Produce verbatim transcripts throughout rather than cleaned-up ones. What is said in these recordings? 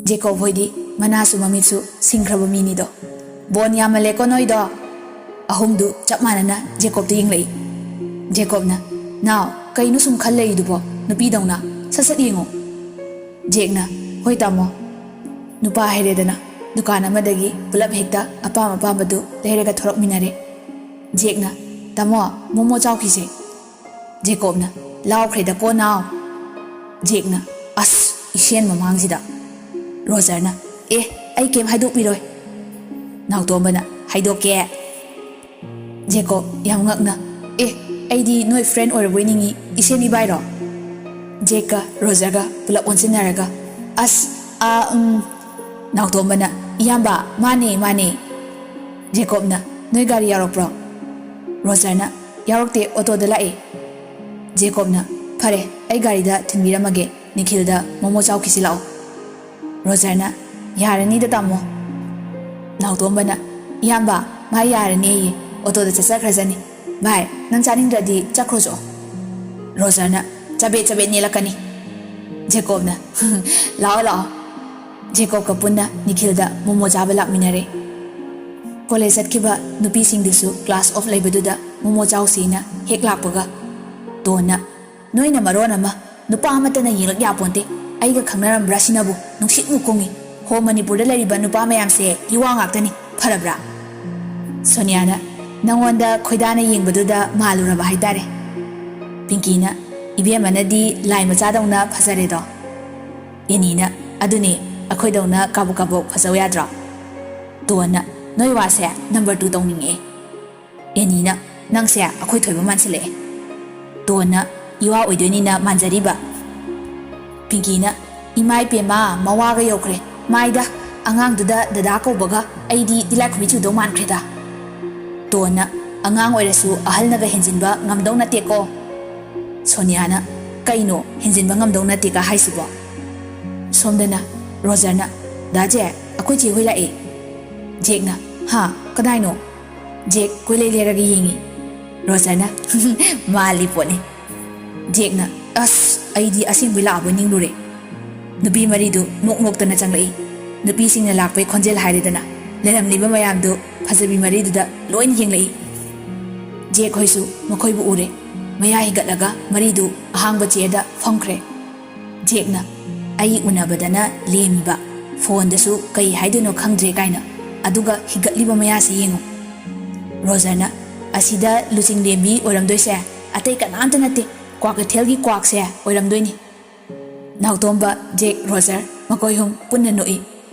ꯖꯦꯀꯣꯕ ꯍꯣꯏꯗꯤ ꯃꯅꯥꯁꯨ ꯃꯃꯤꯠꯁꯨ ꯁꯤꯡꯈ꯭ꯔꯕ ꯃꯤꯅꯤꯗꯣ꯫ "ꯕꯣꯟ ꯌꯥꯝꯃꯜꯂꯦꯀꯣ ꯅꯣꯏꯗꯣ"꯫ ꯑꯍꯨꯝꯗꯨ ꯆꯞ ꯃꯥꯟꯅꯅ ꯖꯦꯀꯣꯕꯇ ꯌꯦꯡꯂꯛꯏ꯫ ꯖꯦꯀꯣꯕꯅ, "ꯅꯥꯎ, ꯀꯩꯅꯣ ꯁꯨꯝ ꯈꯜ ꯂꯩꯔꯤꯗꯨꯕꯣ? ꯅꯨꯄꯤꯗꯧꯅ ꯁꯠ ꯁꯠ ꯌꯦꯡꯉꯣ"꯫ ꯖꯦꯛꯅ, "ꯍꯣꯏ ꯇꯥꯃꯣ"꯫ ꯅꯨꯄꯥ ꯍꯥꯏꯔꯦꯗꯅ, ꯗꯨꯀꯥꯟ ꯑꯃꯗꯒꯤ ꯄꯨꯂꯞ ꯍꯦꯛꯇ ꯑꯄꯥꯝ ꯑꯄꯥꯝꯕꯗꯨ ꯂꯩꯔꯒ ꯊꯣꯔꯛꯃꯤꯟꯅꯔꯦ꯫ ꯖꯦꯛꯅ, "ꯇꯥꯃꯣ, ꯃꯣꯃꯣ ꯆꯥꯎꯈꯤꯁꯦ"꯫ ꯖꯦꯀꯣꯕꯅ, "ꯂꯥꯎꯈ꯭ꯔꯦꯗꯀꯣ ꯅꯥꯎ"꯫ ꯖꯦꯛꯅ, "ꯑꯁ, ꯏꯁꯦꯟ ꯃꯃꯥꯡꯁꯤꯗ"꯫ ꯔꯣꯖꯔꯅ, "ꯑꯦ, ꯑꯩ ꯀꯩꯝ ꯍꯥꯏꯗꯣꯛꯄꯤꯔꯣꯏ"꯫ ꯅꯥꯎꯇꯣꯝꯕꯅ, "ꯍꯥꯏꯗꯣꯛꯀꯦ"꯫ ꯖꯦꯀꯣꯕ ꯌꯥꯝ ꯉꯛꯅ, "ꯑꯦ, ꯑꯩꯗꯤ ꯅꯣꯏ ꯐ꯭ꯔꯦꯟ ꯑꯣꯏꯔꯕꯣꯏ ꯅꯤꯡꯉꯤ, ꯏꯁꯦꯟ ꯏꯕꯥꯏꯔꯣ?" ꯖꯦꯛꯀ ꯔꯣꯖꯔꯒ ꯄꯨꯂꯞ ꯑꯣꯟꯁꯤꯟꯅꯔꯒ, "ꯑꯁ, ꯑꯥ, ꯎꯝ"꯫ ꯅꯥꯎꯇꯣꯝꯕꯅ, "ꯏꯌꯥꯝꯕ, ꯃꯥꯅꯦ, ꯃꯥꯅꯦ"꯫ ꯖꯦꯀꯣꯕꯅ, "ꯅꯣꯏ ꯒꯥꯔꯤ ꯌꯥꯎꯔꯛꯄ꯭ꯔꯣ?" ꯔꯣꯖꯔꯅ, "ꯌꯥꯎꯔꯛꯇꯦ, ꯑꯣꯇꯣꯗ ꯂꯥꯛꯑꯦ"꯫ ꯖꯦꯀꯣꯕꯅ, "ꯐꯔꯦ, ꯑꯩ ꯒꯥꯔꯤꯗ ꯊꯤꯟꯕꯤꯔꯝꯃꯒꯦ, ꯅꯤꯈꯤꯜꯗ ꯃꯣꯃꯣ ꯆꯥꯎꯈꯤꯁꯤ ꯂꯥꯛꯑꯣ"꯫ ꯔꯣꯖꯔꯅ, "ꯌꯥꯔꯅꯤꯗ ꯇꯥꯃꯣ"꯫ ꯅꯥꯎꯇꯣꯝꯕꯅ, "ꯏꯌꯥꯝꯕ, ꯃꯥ ꯌꯥꯔꯅꯦꯌꯦ, ꯑꯣꯇꯣꯗ ꯆꯠꯆꯈ꯭ꯔꯖꯅꯤ꯫ ꯚꯥꯏ, ꯅꯪ ꯆꯥꯅꯤꯡꯗ꯭ꯔꯗꯤ ꯆꯠꯈ꯭ꯔꯣꯆꯣ"꯫ ꯔꯣꯖꯔꯅ, "ꯆꯕꯦꯠ ꯆꯕꯦꯠ ꯅꯦꯠꯂꯛꯀꯅꯤ"꯫ ꯖꯦꯀꯣꯕꯅ, "ꯂꯥꯛꯑꯣ, ꯂꯥꯛꯑꯣ"꯫ ꯖꯦꯀꯣꯕꯀ ꯄꯨꯟꯅ ꯅꯤꯈꯤꯜꯗ ꯃꯣꯃꯣ ꯆꯥꯕ ꯂꯥꯛꯃꯤꯟꯅꯔꯦ꯫ ꯀꯣꯂꯦꯖ ꯆꯠꯈꯤꯕ ꯅꯨꯄꯤꯁꯤꯡꯗꯨꯁꯨ ꯀ꯭ꯂꯥꯁ ꯑꯣꯐ ꯂꯩꯕꯗꯨꯗ ꯃꯣꯃꯣ ꯆꯥꯎꯁꯦꯅ ꯍꯦꯛ ꯂꯥꯛꯄꯒ, ꯇꯣꯟꯅ, "ꯅꯣꯏꯅ ꯃꯔꯣꯟ ꯑꯃ, ꯅꯨꯄꯥ ꯑꯃꯠꯇꯅ ꯌꯦꯡꯂꯛ ꯌꯥꯄꯣꯟꯇꯦ꯫ ꯑꯩꯒ ꯈꯪꯅꯔꯝꯕ꯭ꯔꯥ ꯁꯤꯅꯕꯨ, ꯅꯨꯡꯁꯤꯠꯃꯨꯛ ꯀꯨꯡꯉꯤ꯫ ꯍꯣꯝ ꯃꯅꯤꯄꯨꯔꯗ ꯂꯩꯔꯤꯕ ꯅꯨꯄꯥ ꯃꯌꯥꯝꯁꯦ ꯏꯋꯥ ꯉꯥꯛꯇꯅꯤ꯫ ꯐꯔꯕ꯭ꯔꯥ?" ꯁꯣꯅꯤꯌꯥꯅ, "ꯅꯉꯣꯟꯗ ꯈꯣꯏꯗꯥꯅ ꯌꯦꯡꯕꯗꯨꯗ ꯃꯥꯜꯂꯨꯔꯕ ꯍꯥꯏꯇꯥꯔꯦ"꯫ ꯄꯤꯡꯀꯤꯅ, "ꯏꯕꯦꯝꯃꯅꯗꯤ ꯂꯥꯏ ꯃꯆꯥꯗꯧꯅ ꯐꯖꯔꯦꯗꯣ"꯫ ꯑꯦꯅꯤꯅ, "ꯑꯗꯨꯅꯦ, ꯑꯩꯈꯣꯏꯗꯧꯅ ꯀꯥꯕꯣꯛ ꯀꯥꯕꯣꯛ ꯐꯖꯧ ꯌꯥꯗ꯭ꯔꯣ?" ꯇꯣꯟꯅ, "ꯅꯣꯏ ꯋꯥꯁꯦ ꯅꯝꯕꯔ ꯇꯨ ꯇꯧꯅꯤꯡꯉꯛꯑꯦ"꯫ ꯑꯦꯅꯤꯅ, "ꯅꯪꯁꯦ ꯑꯩꯈꯣꯏ ꯊꯣꯏꯕ ꯃꯥꯟꯁꯤꯜꯂꯛꯑꯦ"꯫ ꯇꯣꯟꯅ, "ꯏꯋꯥ ꯑꯣꯏꯗꯣꯏꯅꯤꯅ ꯃꯥꯟꯖꯔꯤꯕ"꯫ ꯄꯤꯡꯀꯤꯅ, "ꯏꯃꯥ ꯏꯄꯦꯝꯃ, ꯃꯋꯥꯒ ꯌꯧꯈ꯭ꯔꯦ꯫ ꯃꯥꯏꯗ, ꯑꯉꯥꯡꯗꯨꯗ ꯗꯗꯥ ꯀꯧꯕꯒ ꯑꯩꯗꯤ ꯇꯤꯜꯂꯥꯏꯈꯨꯝꯕꯤ ꯆꯨꯗꯧ ꯃꯥꯟꯈ꯭ꯔꯦꯗ"꯫ ꯇꯣꯟꯅ, "ꯑꯉꯥꯡ ꯑꯣꯏꯔꯁꯨ ꯑꯍꯜꯅꯒ ꯍꯦꯟꯖꯤꯟꯕ ꯉꯝꯗꯧ ꯅꯠꯇꯦꯀꯣ"꯫ ꯁꯣꯅꯤꯌꯥꯅ, "ꯀꯩꯅꯣ ꯍꯦꯟꯖꯤꯟꯕ ꯉꯝꯗꯧ ꯅꯠꯇꯦꯀ ꯍꯥꯏꯁꯤꯕꯣ?" ꯁꯣꯝꯗꯅ ꯔꯣꯖꯔꯅ, "ꯗꯥ ꯖꯦꯛ, ꯑꯩꯈꯣꯏ ꯆꯦ ꯍꯣꯏ ꯂꯥꯛꯑꯦ"꯫ ꯖꯦꯛꯅ, "ꯍꯥ? ꯀꯗꯥꯏꯅꯣ?" ꯖꯦꯛ ꯀꯣꯏꯂꯩ ꯂꯩꯔꯒ ꯌꯦꯡꯉꯤ꯫ ꯔꯣꯖꯔꯅ, "ꯃꯥꯜꯂꯤ ꯄꯣꯠꯅꯤ"꯫ ꯖꯦꯛꯅ, "ꯑꯁ, ꯑꯩꯗꯤ ꯑꯁꯦꯡꯕꯩ ꯂꯥꯛꯑꯕꯣꯏ ꯅꯤꯡꯂꯨꯔꯦ"꯫ ꯅꯨꯄꯤ ꯃꯔꯤꯗꯨ ꯅꯣꯛ ꯅꯣꯛꯇꯅ ꯆꯪꯂꯛꯏ꯫ ꯅꯨꯄꯤꯁꯤꯡꯅ ꯂꯥꯛꯄꯩ ꯈꯣꯟꯖꯦꯜ ꯍꯥꯏꯔꯦꯗꯅ꯫ ꯂꯩꯔꯝꯂꯤꯕ ꯃꯌꯥꯝꯗꯨ ꯐꯖꯕꯤ ꯃꯔꯤꯗꯨꯗ ꯂꯣꯏꯅ ꯌꯦꯡꯂꯛꯏ꯫ ꯖꯦꯛ ꯍꯣꯏꯁꯨ ꯃꯈꯣꯏꯕꯨ ꯎꯔꯦ꯫ ꯃꯌꯥ ꯍꯤꯒꯠꯂꯒ ꯃꯔꯤꯗꯨ ꯑꯍꯥꯡꯕ ꯆꯤꯌꯔꯗ ꯐꯝꯈ꯭ꯔꯦ꯫ ꯖꯦꯛꯅ, "ꯑꯩ ꯎꯅꯕꯗꯅ ꯂꯦꯝꯃꯤꯕ, ꯐꯣꯟꯗꯁꯨ ꯀꯩ ꯍꯥꯏꯗꯣꯏꯅꯣ ꯈꯪꯗ꯭ꯔꯦ" ꯀꯥꯏꯅ, ꯑꯗꯨꯒ ꯍꯤꯒꯠꯂꯤꯕ ꯃꯌꯥꯁꯤ ꯌꯦꯡꯉꯨ꯫ ꯔꯣꯖꯔꯅ, "ꯑꯁꯤꯗ ꯂꯨꯆꯤꯡ ꯂꯦꯝꯕꯤ ꯑꯣꯏꯔꯝꯗꯣꯏꯁꯦ ꯑꯇꯩ ꯀꯅꯥꯝꯇ ꯅꯠꯇꯦ, ꯀ꯭ꯋꯥꯀꯩꯊꯦꯜꯒꯤ ꯀ꯭ꯋꯥꯛꯁꯦ ꯑꯣꯏꯔꯝꯗꯣꯏꯅꯤ"꯫ ꯅꯥꯎꯇꯣꯝꯕ, ꯖꯦꯛ, ꯔꯣꯖꯔ ꯃꯈꯣꯏ ꯑꯍꯨꯝ ꯄꯨꯟꯅ ꯅꯣꯛꯏ꯫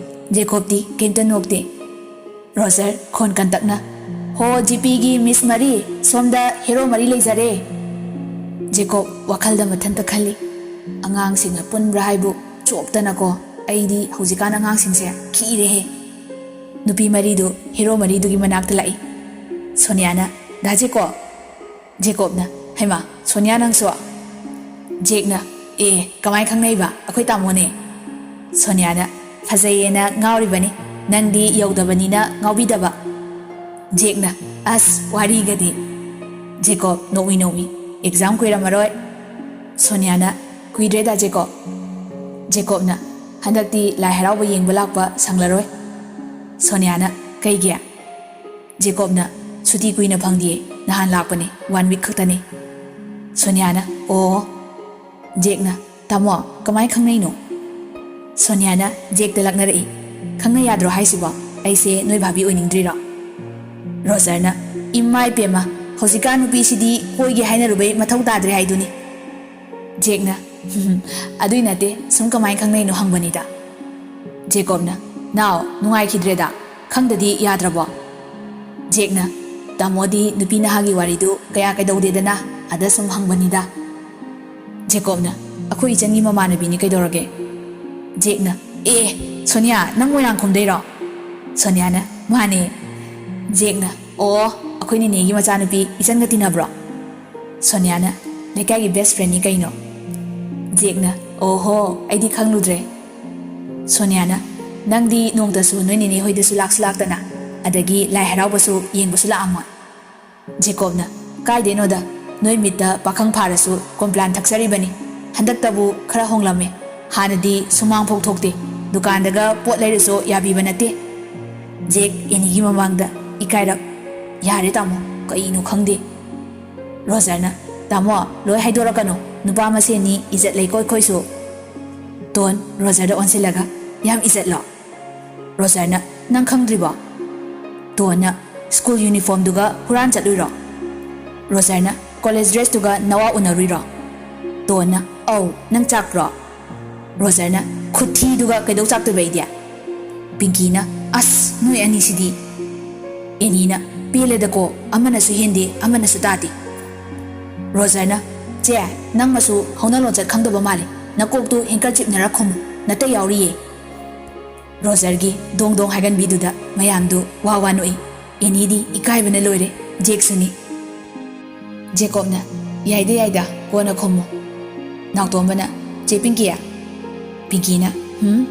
ꯖꯦꯀꯣꯕꯇꯤ ꯀꯩꯝꯇ ꯅꯣꯛꯇꯦ꯫ ꯔꯣꯖꯔ ꯈꯣꯟ ꯀꯟꯇꯛꯅ, "ꯍꯣ, ꯖꯤꯄꯤꯒꯤ ꯃꯤꯁ ꯃꯔꯤ, ꯁꯣꯝꯗ ꯍꯦꯔꯣ ꯃꯔꯤ ꯂꯩꯖꯔꯦ"꯫ ꯖꯦꯀꯣꯕ ꯋꯥꯈꯜꯗ ꯃꯊꯟꯇ ꯈꯜꯂꯤ, "ꯑꯉꯥꯡꯁꯤꯡꯅ ꯄꯨꯟꯕ꯭ꯔꯥ ꯍꯥꯏꯕꯨ ꯆꯣꯞꯇꯅꯀꯣ, ꯑꯩꯗꯤ ꯍꯧꯖꯤꯛꯀꯥꯟ ꯑꯉꯥꯡꯁꯤꯡꯁꯦ ꯈꯤꯔꯦꯍꯦ"꯫ ꯅꯨꯄꯤ ꯃꯔꯤꯗꯨ ꯍꯦꯔꯣ ꯃꯔꯤꯗꯨꯒꯤ ꯃꯅꯥꯛꯇ ꯂꯥꯛꯏ꯫ ꯁꯣꯅꯤꯌꯥꯅ, "ꯗꯥ ꯖꯦꯀꯣꯕ"꯫ ꯖꯦꯀꯣꯕꯅ, "ꯍꯩꯃꯥ, ꯁꯣꯅꯤꯌꯥ ꯅꯪꯁꯨ?" ꯖꯦꯛꯅ, "ꯑꯦ, ꯀꯃꯥꯏ ꯈꯪꯅꯩꯕ? ꯑꯩꯈꯣꯏ ꯇꯥꯃꯣꯅꯦ"꯫ ꯁꯣꯅꯤꯌꯥꯅ, "ꯐꯖꯩꯌꯦꯅ ꯉꯥꯎꯔꯤꯕꯅꯤ, ꯅꯪꯗꯤ ꯌꯧꯗꯕꯅꯤꯅ ꯉꯥꯎꯕꯤꯗꯕ"꯫ ꯖꯦꯛꯅ, "ꯑꯁ, ꯋꯥꯔꯤꯒꯗꯤ"꯫ ꯖꯦꯀꯣꯕ ꯅꯣꯛꯃꯤ ꯅꯣꯛꯃꯤ, "ꯑꯦꯛꯖꯥꯝ ꯀꯨꯏꯔꯝꯃꯔꯣꯏ"꯫ ꯁꯣꯅꯤꯌꯥꯅ, "ꯀꯨꯏꯗ꯭ꯔꯦꯗ ꯖꯦꯀꯣꯕ"꯫ ꯖꯦꯀꯣꯕꯅ, "ꯍꯟꯗꯛꯇꯤ ꯂꯥꯏ ꯍꯔꯥꯎꯕ ꯌꯦꯡꯕ ꯂꯥꯛꯄ ꯁꯪꯂꯔꯣꯏ"꯫ ꯁꯣꯅꯤꯌꯥꯅ, "ꯀꯩꯒꯤ?" ꯖꯦꯀꯣꯕꯅ, "ꯁꯨꯇꯤ ꯀꯨꯏꯅ ꯐꯪꯗꯤꯌꯦ, ꯅꯍꯥꯟ ꯂꯥꯛꯄꯅꯦ, ꯋꯥꯟ ꯋꯤꯛ ꯈꯛꯇꯅꯦ"꯫ ꯁꯣꯅꯤꯌꯥꯅ, "ꯑꯣ"꯫ ꯖꯦꯛꯅ, "ꯇꯥꯃꯣ, ꯀꯃꯥꯏ ꯈꯪꯅꯩꯅꯣ?" ꯁꯣꯅꯤꯌꯥꯅ ꯖꯦꯛꯇ ꯂꯛꯅꯔꯛꯏ, "ꯈꯪꯅ ꯌꯥꯗ꯭ꯔꯣ ꯍꯥꯏꯁꯤꯕꯣ? ꯑꯩꯁꯦ ꯅꯣꯏ ꯚꯥꯕꯤ ꯑꯣꯏꯅꯤꯡꯗ꯭ꯔꯤꯔꯣ?" ꯔꯣꯖꯔꯅ, "ꯏꯃꯥꯏ ꯄꯦꯝꯃ, ꯍꯧꯖꯤꯛꯀꯥꯟ ꯅꯨꯄꯤꯁꯤꯗꯤ ꯀꯣꯏꯒꯦ ꯍꯥꯏꯅꯔꯨꯕꯩ ꯃꯊꯧ ꯇꯥꯗ꯭ꯔꯦ ꯍꯥꯏꯗꯨꯅꯤ"꯫ ꯖꯦꯛꯅ, "ꯑꯗꯨꯏ ꯅꯠꯇꯦ, ꯁꯨꯝ ꯀꯃꯥꯏ ꯈꯪꯅꯩꯅꯣ ꯍꯪꯕꯅꯤꯗ"꯫ ꯖꯦꯀꯣꯕꯅ, "ꯅꯥꯎ, ꯅꯨꯡꯉꯥꯏꯈꯤꯗ꯭ꯔꯦꯗ, ꯈꯪꯗꯗꯤ ꯌꯥꯗ꯭ꯔꯕꯣ?" ꯖꯦꯛꯅ, "ꯇꯥꯃꯣꯗꯤ ꯅꯨꯄꯤ ꯅꯍꯥꯒꯤ ꯋꯥꯔꯤꯗꯨ ꯀꯌꯥ ꯀꯩꯗꯧꯗꯦꯗꯅ, ꯑꯗ ꯁꯨꯝ ꯍꯪꯕꯅꯤꯗ"꯫ ꯖꯦꯀꯣꯕꯅ, "ꯑꯩꯈꯣꯏ ꯏꯆꯟꯒꯤ ꯃꯃꯥꯟꯅꯕꯤꯅꯤ ꯀꯩꯗꯧꯔꯒꯦ?" ꯖꯦꯛꯅ, "ꯑꯦ, ꯁꯣꯅꯤꯌꯥ, ꯅꯪ ꯃꯣꯏꯔꯥꯡꯈꯣꯝꯗꯩꯔꯣ?" ꯁꯣꯅꯤꯌꯥꯅ, "ꯃꯥꯅꯦ"꯫ ꯖꯦꯛꯅ, "ꯑꯣ, ꯑꯩꯈꯣꯏ ꯅꯦꯅꯦꯒꯤ ꯃꯆꯥꯅꯨꯄꯤ ꯏꯆꯟꯒ ꯇꯤꯟꯅꯕ꯭ꯔꯣ?" ꯁꯣꯅꯤꯌꯥꯅ, "ꯂꯩꯀꯥꯏꯒꯤ ꯕꯦꯁ ꯐ꯭ꯔꯦꯟꯅꯤ ꯀꯩꯅꯣ"꯫ ꯖꯦꯛꯅ, "ꯑꯣꯍꯣ, ꯑꯩꯗꯤ ꯈꯪꯂꯨꯗ꯭ꯔꯦ"꯫ ꯁꯣꯅꯤꯌꯥꯅ, "ꯅꯪꯗꯤ ꯅꯣꯡꯇꯁꯨ ꯅꯣꯏ ꯅꯦꯅꯦ ꯍꯣꯏꯗꯁꯨ ꯂꯥꯛꯁꯨ ꯂꯥꯛꯇꯅ, ꯑꯗꯒꯤ ꯂꯥꯏ ꯍꯔꯥꯎꯕꯁꯨ ꯌꯦꯡꯕꯁꯨ ꯂꯥꯛꯑꯝꯃꯣꯏ"꯫ ꯖꯦꯀꯣꯕꯅ, "ꯀꯥꯏꯗꯩꯅꯣꯗ, ꯅꯣꯏ ꯃꯤꯠꯇ ꯄꯥꯈꯪ ꯐꯥꯔꯁꯨ ꯀꯣꯝꯄ꯭ꯂꯥꯟ ꯊꯛꯆꯔꯤꯕꯅꯤ꯫ ꯍꯟꯗꯛꯇꯕꯨ ꯈꯔ ꯍꯣꯡꯂꯝꯃꯦ, ꯍꯥꯟꯅꯗꯤ ꯁꯨꯃꯥꯡꯐꯥꯎ ꯊꯣꯛꯇꯦ꯫ ꯗꯨꯀꯥꯟꯗꯒ ꯄꯣꯠ ꯂꯩꯔꯁꯨ ꯌꯥꯕꯤꯕ ꯅꯠꯇꯦ꯫ ꯖꯦꯛ ꯑꯦꯅꯤꯒꯤ ꯃꯃꯥꯡꯗ ꯏꯀꯥꯏꯔꯞ꯫ "ꯌꯥꯔꯦ ꯇꯥꯃꯣ, ꯀꯩꯅꯣ ꯈꯪꯗꯦ꯫" ꯔꯣꯖꯔꯅ, "ꯇꯥꯃꯣ, ꯂꯣꯏ ꯍꯥꯏꯗꯣꯔꯛꯀꯅꯨ꯫ ꯅꯨꯄꯥ ꯃꯁꯦꯟꯅꯤ, ꯏꯖꯠ ꯂꯩꯀꯣ ꯑꯩꯈꯣꯏꯁꯨ꯫" ꯇꯣꯟ, ꯔꯣꯖꯔꯗ ꯑꯣꯟꯁꯤꯜꯂꯒ, "ꯌꯥꯝ ꯏꯖꯠꯂꯣ?" ꯔꯣꯖꯔꯅ, "ꯅꯪ ꯈꯪꯗ꯭ꯔꯤꯕꯣ?" ꯇꯣꯟꯅ, "ꯁ꯭ꯀꯨꯜ ꯌꯨꯅꯤꯐꯣꯔꯝꯗꯨꯒ ꯍꯨꯔꯥꯟ ꯆꯠꯂꯨꯏꯔꯣ?" ꯔꯣꯖꯔꯅ, "ꯀꯣꯂꯦꯖ ꯗ꯭ꯔꯦꯁꯇꯨꯒ ꯅꯋꯥ ꯎꯅꯔꯨꯏꯔꯣ?" ꯇꯣꯟꯅ, "ꯑꯧ, ꯅꯪ ꯆꯥꯛꯄ꯭ꯔꯣ?" ꯔꯣꯖꯔꯅ, "ꯈꯨꯠꯊꯤꯗꯨꯒ ꯀꯩꯗꯧ ꯆꯥꯛꯇꯣꯏꯕ ꯑꯩꯗꯤ?" ꯄꯤꯡꯀꯤꯅ, "ꯑꯁ, ꯅꯣꯏ ꯑꯅꯤꯁꯤꯗꯤ꯫" ꯑꯦꯅꯤꯅ, "ꯄꯦꯜꯂꯦꯗꯀꯣ, ꯑꯃꯅꯁꯨ ꯍꯦꯟꯗꯦ, ꯑꯃꯅꯁꯨ ꯇꯥꯗꯦ꯫" ꯔꯣꯖꯔꯅ, "ꯆꯦ, ꯅꯪꯃꯁꯨ ꯍꯧꯅ ꯂꯣꯟꯆꯠ ꯈꯪꯗꯕ ꯃꯥꯜꯂꯦ꯫ ꯅꯀꯣꯛꯇꯨ ꯍꯦꯡꯀꯔꯆꯤꯞꯅꯔ ꯈꯨꯝꯃꯨ, ꯅꯇꯩ ꯌꯥꯎꯔꯤꯌꯦ꯫" ꯔꯣꯖꯔꯒꯤ ꯗꯣꯡ ꯗꯣꯡ ꯍꯥꯏꯒꯟꯕꯤꯗꯨꯗ ꯃꯌꯥꯝꯗꯨ ꯋꯥ ꯋꯥ ꯅꯣꯛꯏ꯫ ꯑꯦꯅꯤꯗꯤ ꯏꯀꯥꯏꯕꯅ ꯂꯣꯏꯔꯦ, ꯖꯦꯛꯁꯨꯅꯤ꯫ ꯖꯦꯀꯣꯕꯅ, "ꯌꯥꯏꯗ ꯌꯥꯏꯗ, ꯀꯣꯟꯅ ꯈꯨꯝꯃꯨ꯫" ꯅꯥꯎꯇꯣꯝꯕꯅ, "ꯆꯦ ꯄꯤꯡꯀꯤ꯫" ꯄꯤꯡꯀꯤꯅ, "ꯍꯨꯝ?"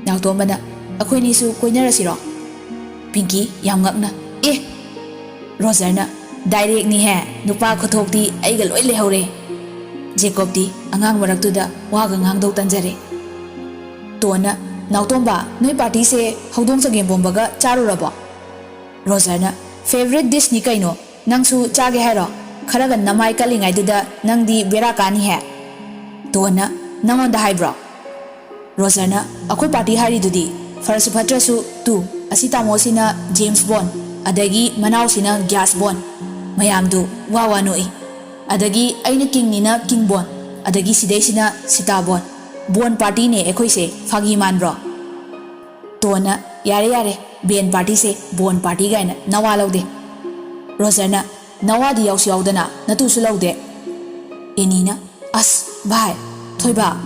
ꯅꯥꯎꯇꯣꯝꯕꯅ, "ꯑꯩꯈꯣꯏꯅꯤꯁꯨ ꯀꯣꯏꯅꯔꯁꯤꯔꯣ?" ꯄꯤꯡꯀꯤ ꯌꯥꯝ ꯉꯛꯅ, "ꯑꯦ!" ꯔꯣꯖꯔꯅ, "ꯗꯥꯏꯔꯦꯛꯅꯤꯍꯦ, ꯅꯨꯄꯥ ꯈꯨꯊꯣꯛꯇꯤ ꯑꯩꯒ ꯂꯣꯏ ꯂꯩꯍꯧꯔꯦ꯫" ꯖꯦꯀꯣꯕꯇꯤ ꯑꯉꯥꯡ ꯃꯔꯛꯇꯨꯗ ꯋꯥꯒ ꯉꯥꯡꯗꯧ ꯇꯟꯖꯔꯦ꯫ ꯇꯣꯟꯅ, "ꯅꯥꯎꯇꯣꯝꯕ, ꯅꯣꯏ ꯄꯥꯔꯇꯤꯁꯦ ꯍꯧꯗꯣꯡ ꯆꯒꯦꯝ ꯄꯣꯝꯕꯒ ꯆꯥꯔꯨꯔꯕꯣ?" ꯔꯣꯖꯔꯅ, "ꯐꯦꯚꯔꯤꯠ ꯗꯤꯁꯅꯤ ꯀꯩꯅꯣ, ꯅꯪꯁꯨ ꯆꯥꯒꯦ ꯍꯥꯏꯔꯣ? ꯈꯔꯒ ꯅꯃꯥꯏ ꯀꯜꯂꯤꯉꯩꯗꯨꯗ ꯅꯪꯗꯤ ꯕꯦꯔꯥ ꯀꯥꯅꯤꯍꯦ꯫" ꯇꯣꯟꯅ, "ꯅꯪꯉꯣꯟꯗ ꯍꯥꯏꯕ꯭ꯔꯣ?" ꯔꯣꯖꯔꯅ, "ꯑꯩꯈꯣꯏ ꯄꯥꯔꯇꯤ ꯍꯥꯏꯔꯤꯗꯨꯗꯤ, ꯐꯔꯁꯨ ꯐꯠꯇ꯭ꯔꯁꯨ ꯇꯨ, ꯑꯁꯤ ꯇꯥꯃꯣꯁꯤꯅ ꯖꯦꯝꯁ ꯕꯣꯟ, ꯑꯗꯒꯤ ꯃꯅꯥꯎꯁꯤꯅ ꯒ꯭ꯌꯥꯁ ꯕꯣꯟ꯫" ꯃꯌꯥꯝꯗꯨ ꯋꯥ ꯋꯥ ꯅꯣꯛꯏ꯫ "ꯑꯗꯒꯤ ꯑꯩꯅ ꯀꯤꯡꯅꯤꯅ ꯀꯤꯡ ꯕꯣꯟ, ꯑꯗꯒꯤ ꯁꯤꯗꯩꯁꯤꯅ ꯁꯤꯇꯥ ꯕꯣꯟ꯫ ꯕꯣꯟ ꯄꯥꯔꯇꯤꯅꯦ ꯑꯩꯈꯣꯏꯁꯦ, ꯐꯥꯒꯤ ꯃꯥꯟꯕ꯭ꯔꯣ?" ꯇꯣꯟꯅ, "ꯌꯥꯔꯦ ꯌꯥꯔꯦ, ꯕꯦꯟ ꯄꯥꯔꯇꯤꯁꯦ ꯕꯣꯟ ꯄꯥꯔꯇꯤ ꯀꯥꯏꯅ ꯅꯋꯥ ꯂꯧꯗꯦ꯫" ꯔꯣꯖꯔꯅ, "ꯅꯋꯥꯗꯤ ꯌꯥꯎꯁꯨ ꯌꯥꯎꯗꯅ ꯅꯇꯨꯁꯨ ꯂꯧꯗꯦ꯫" ꯑꯦꯅꯤꯅ, "ꯑꯁ ꯚꯥꯏ, ꯊꯣꯏꯕ꯫"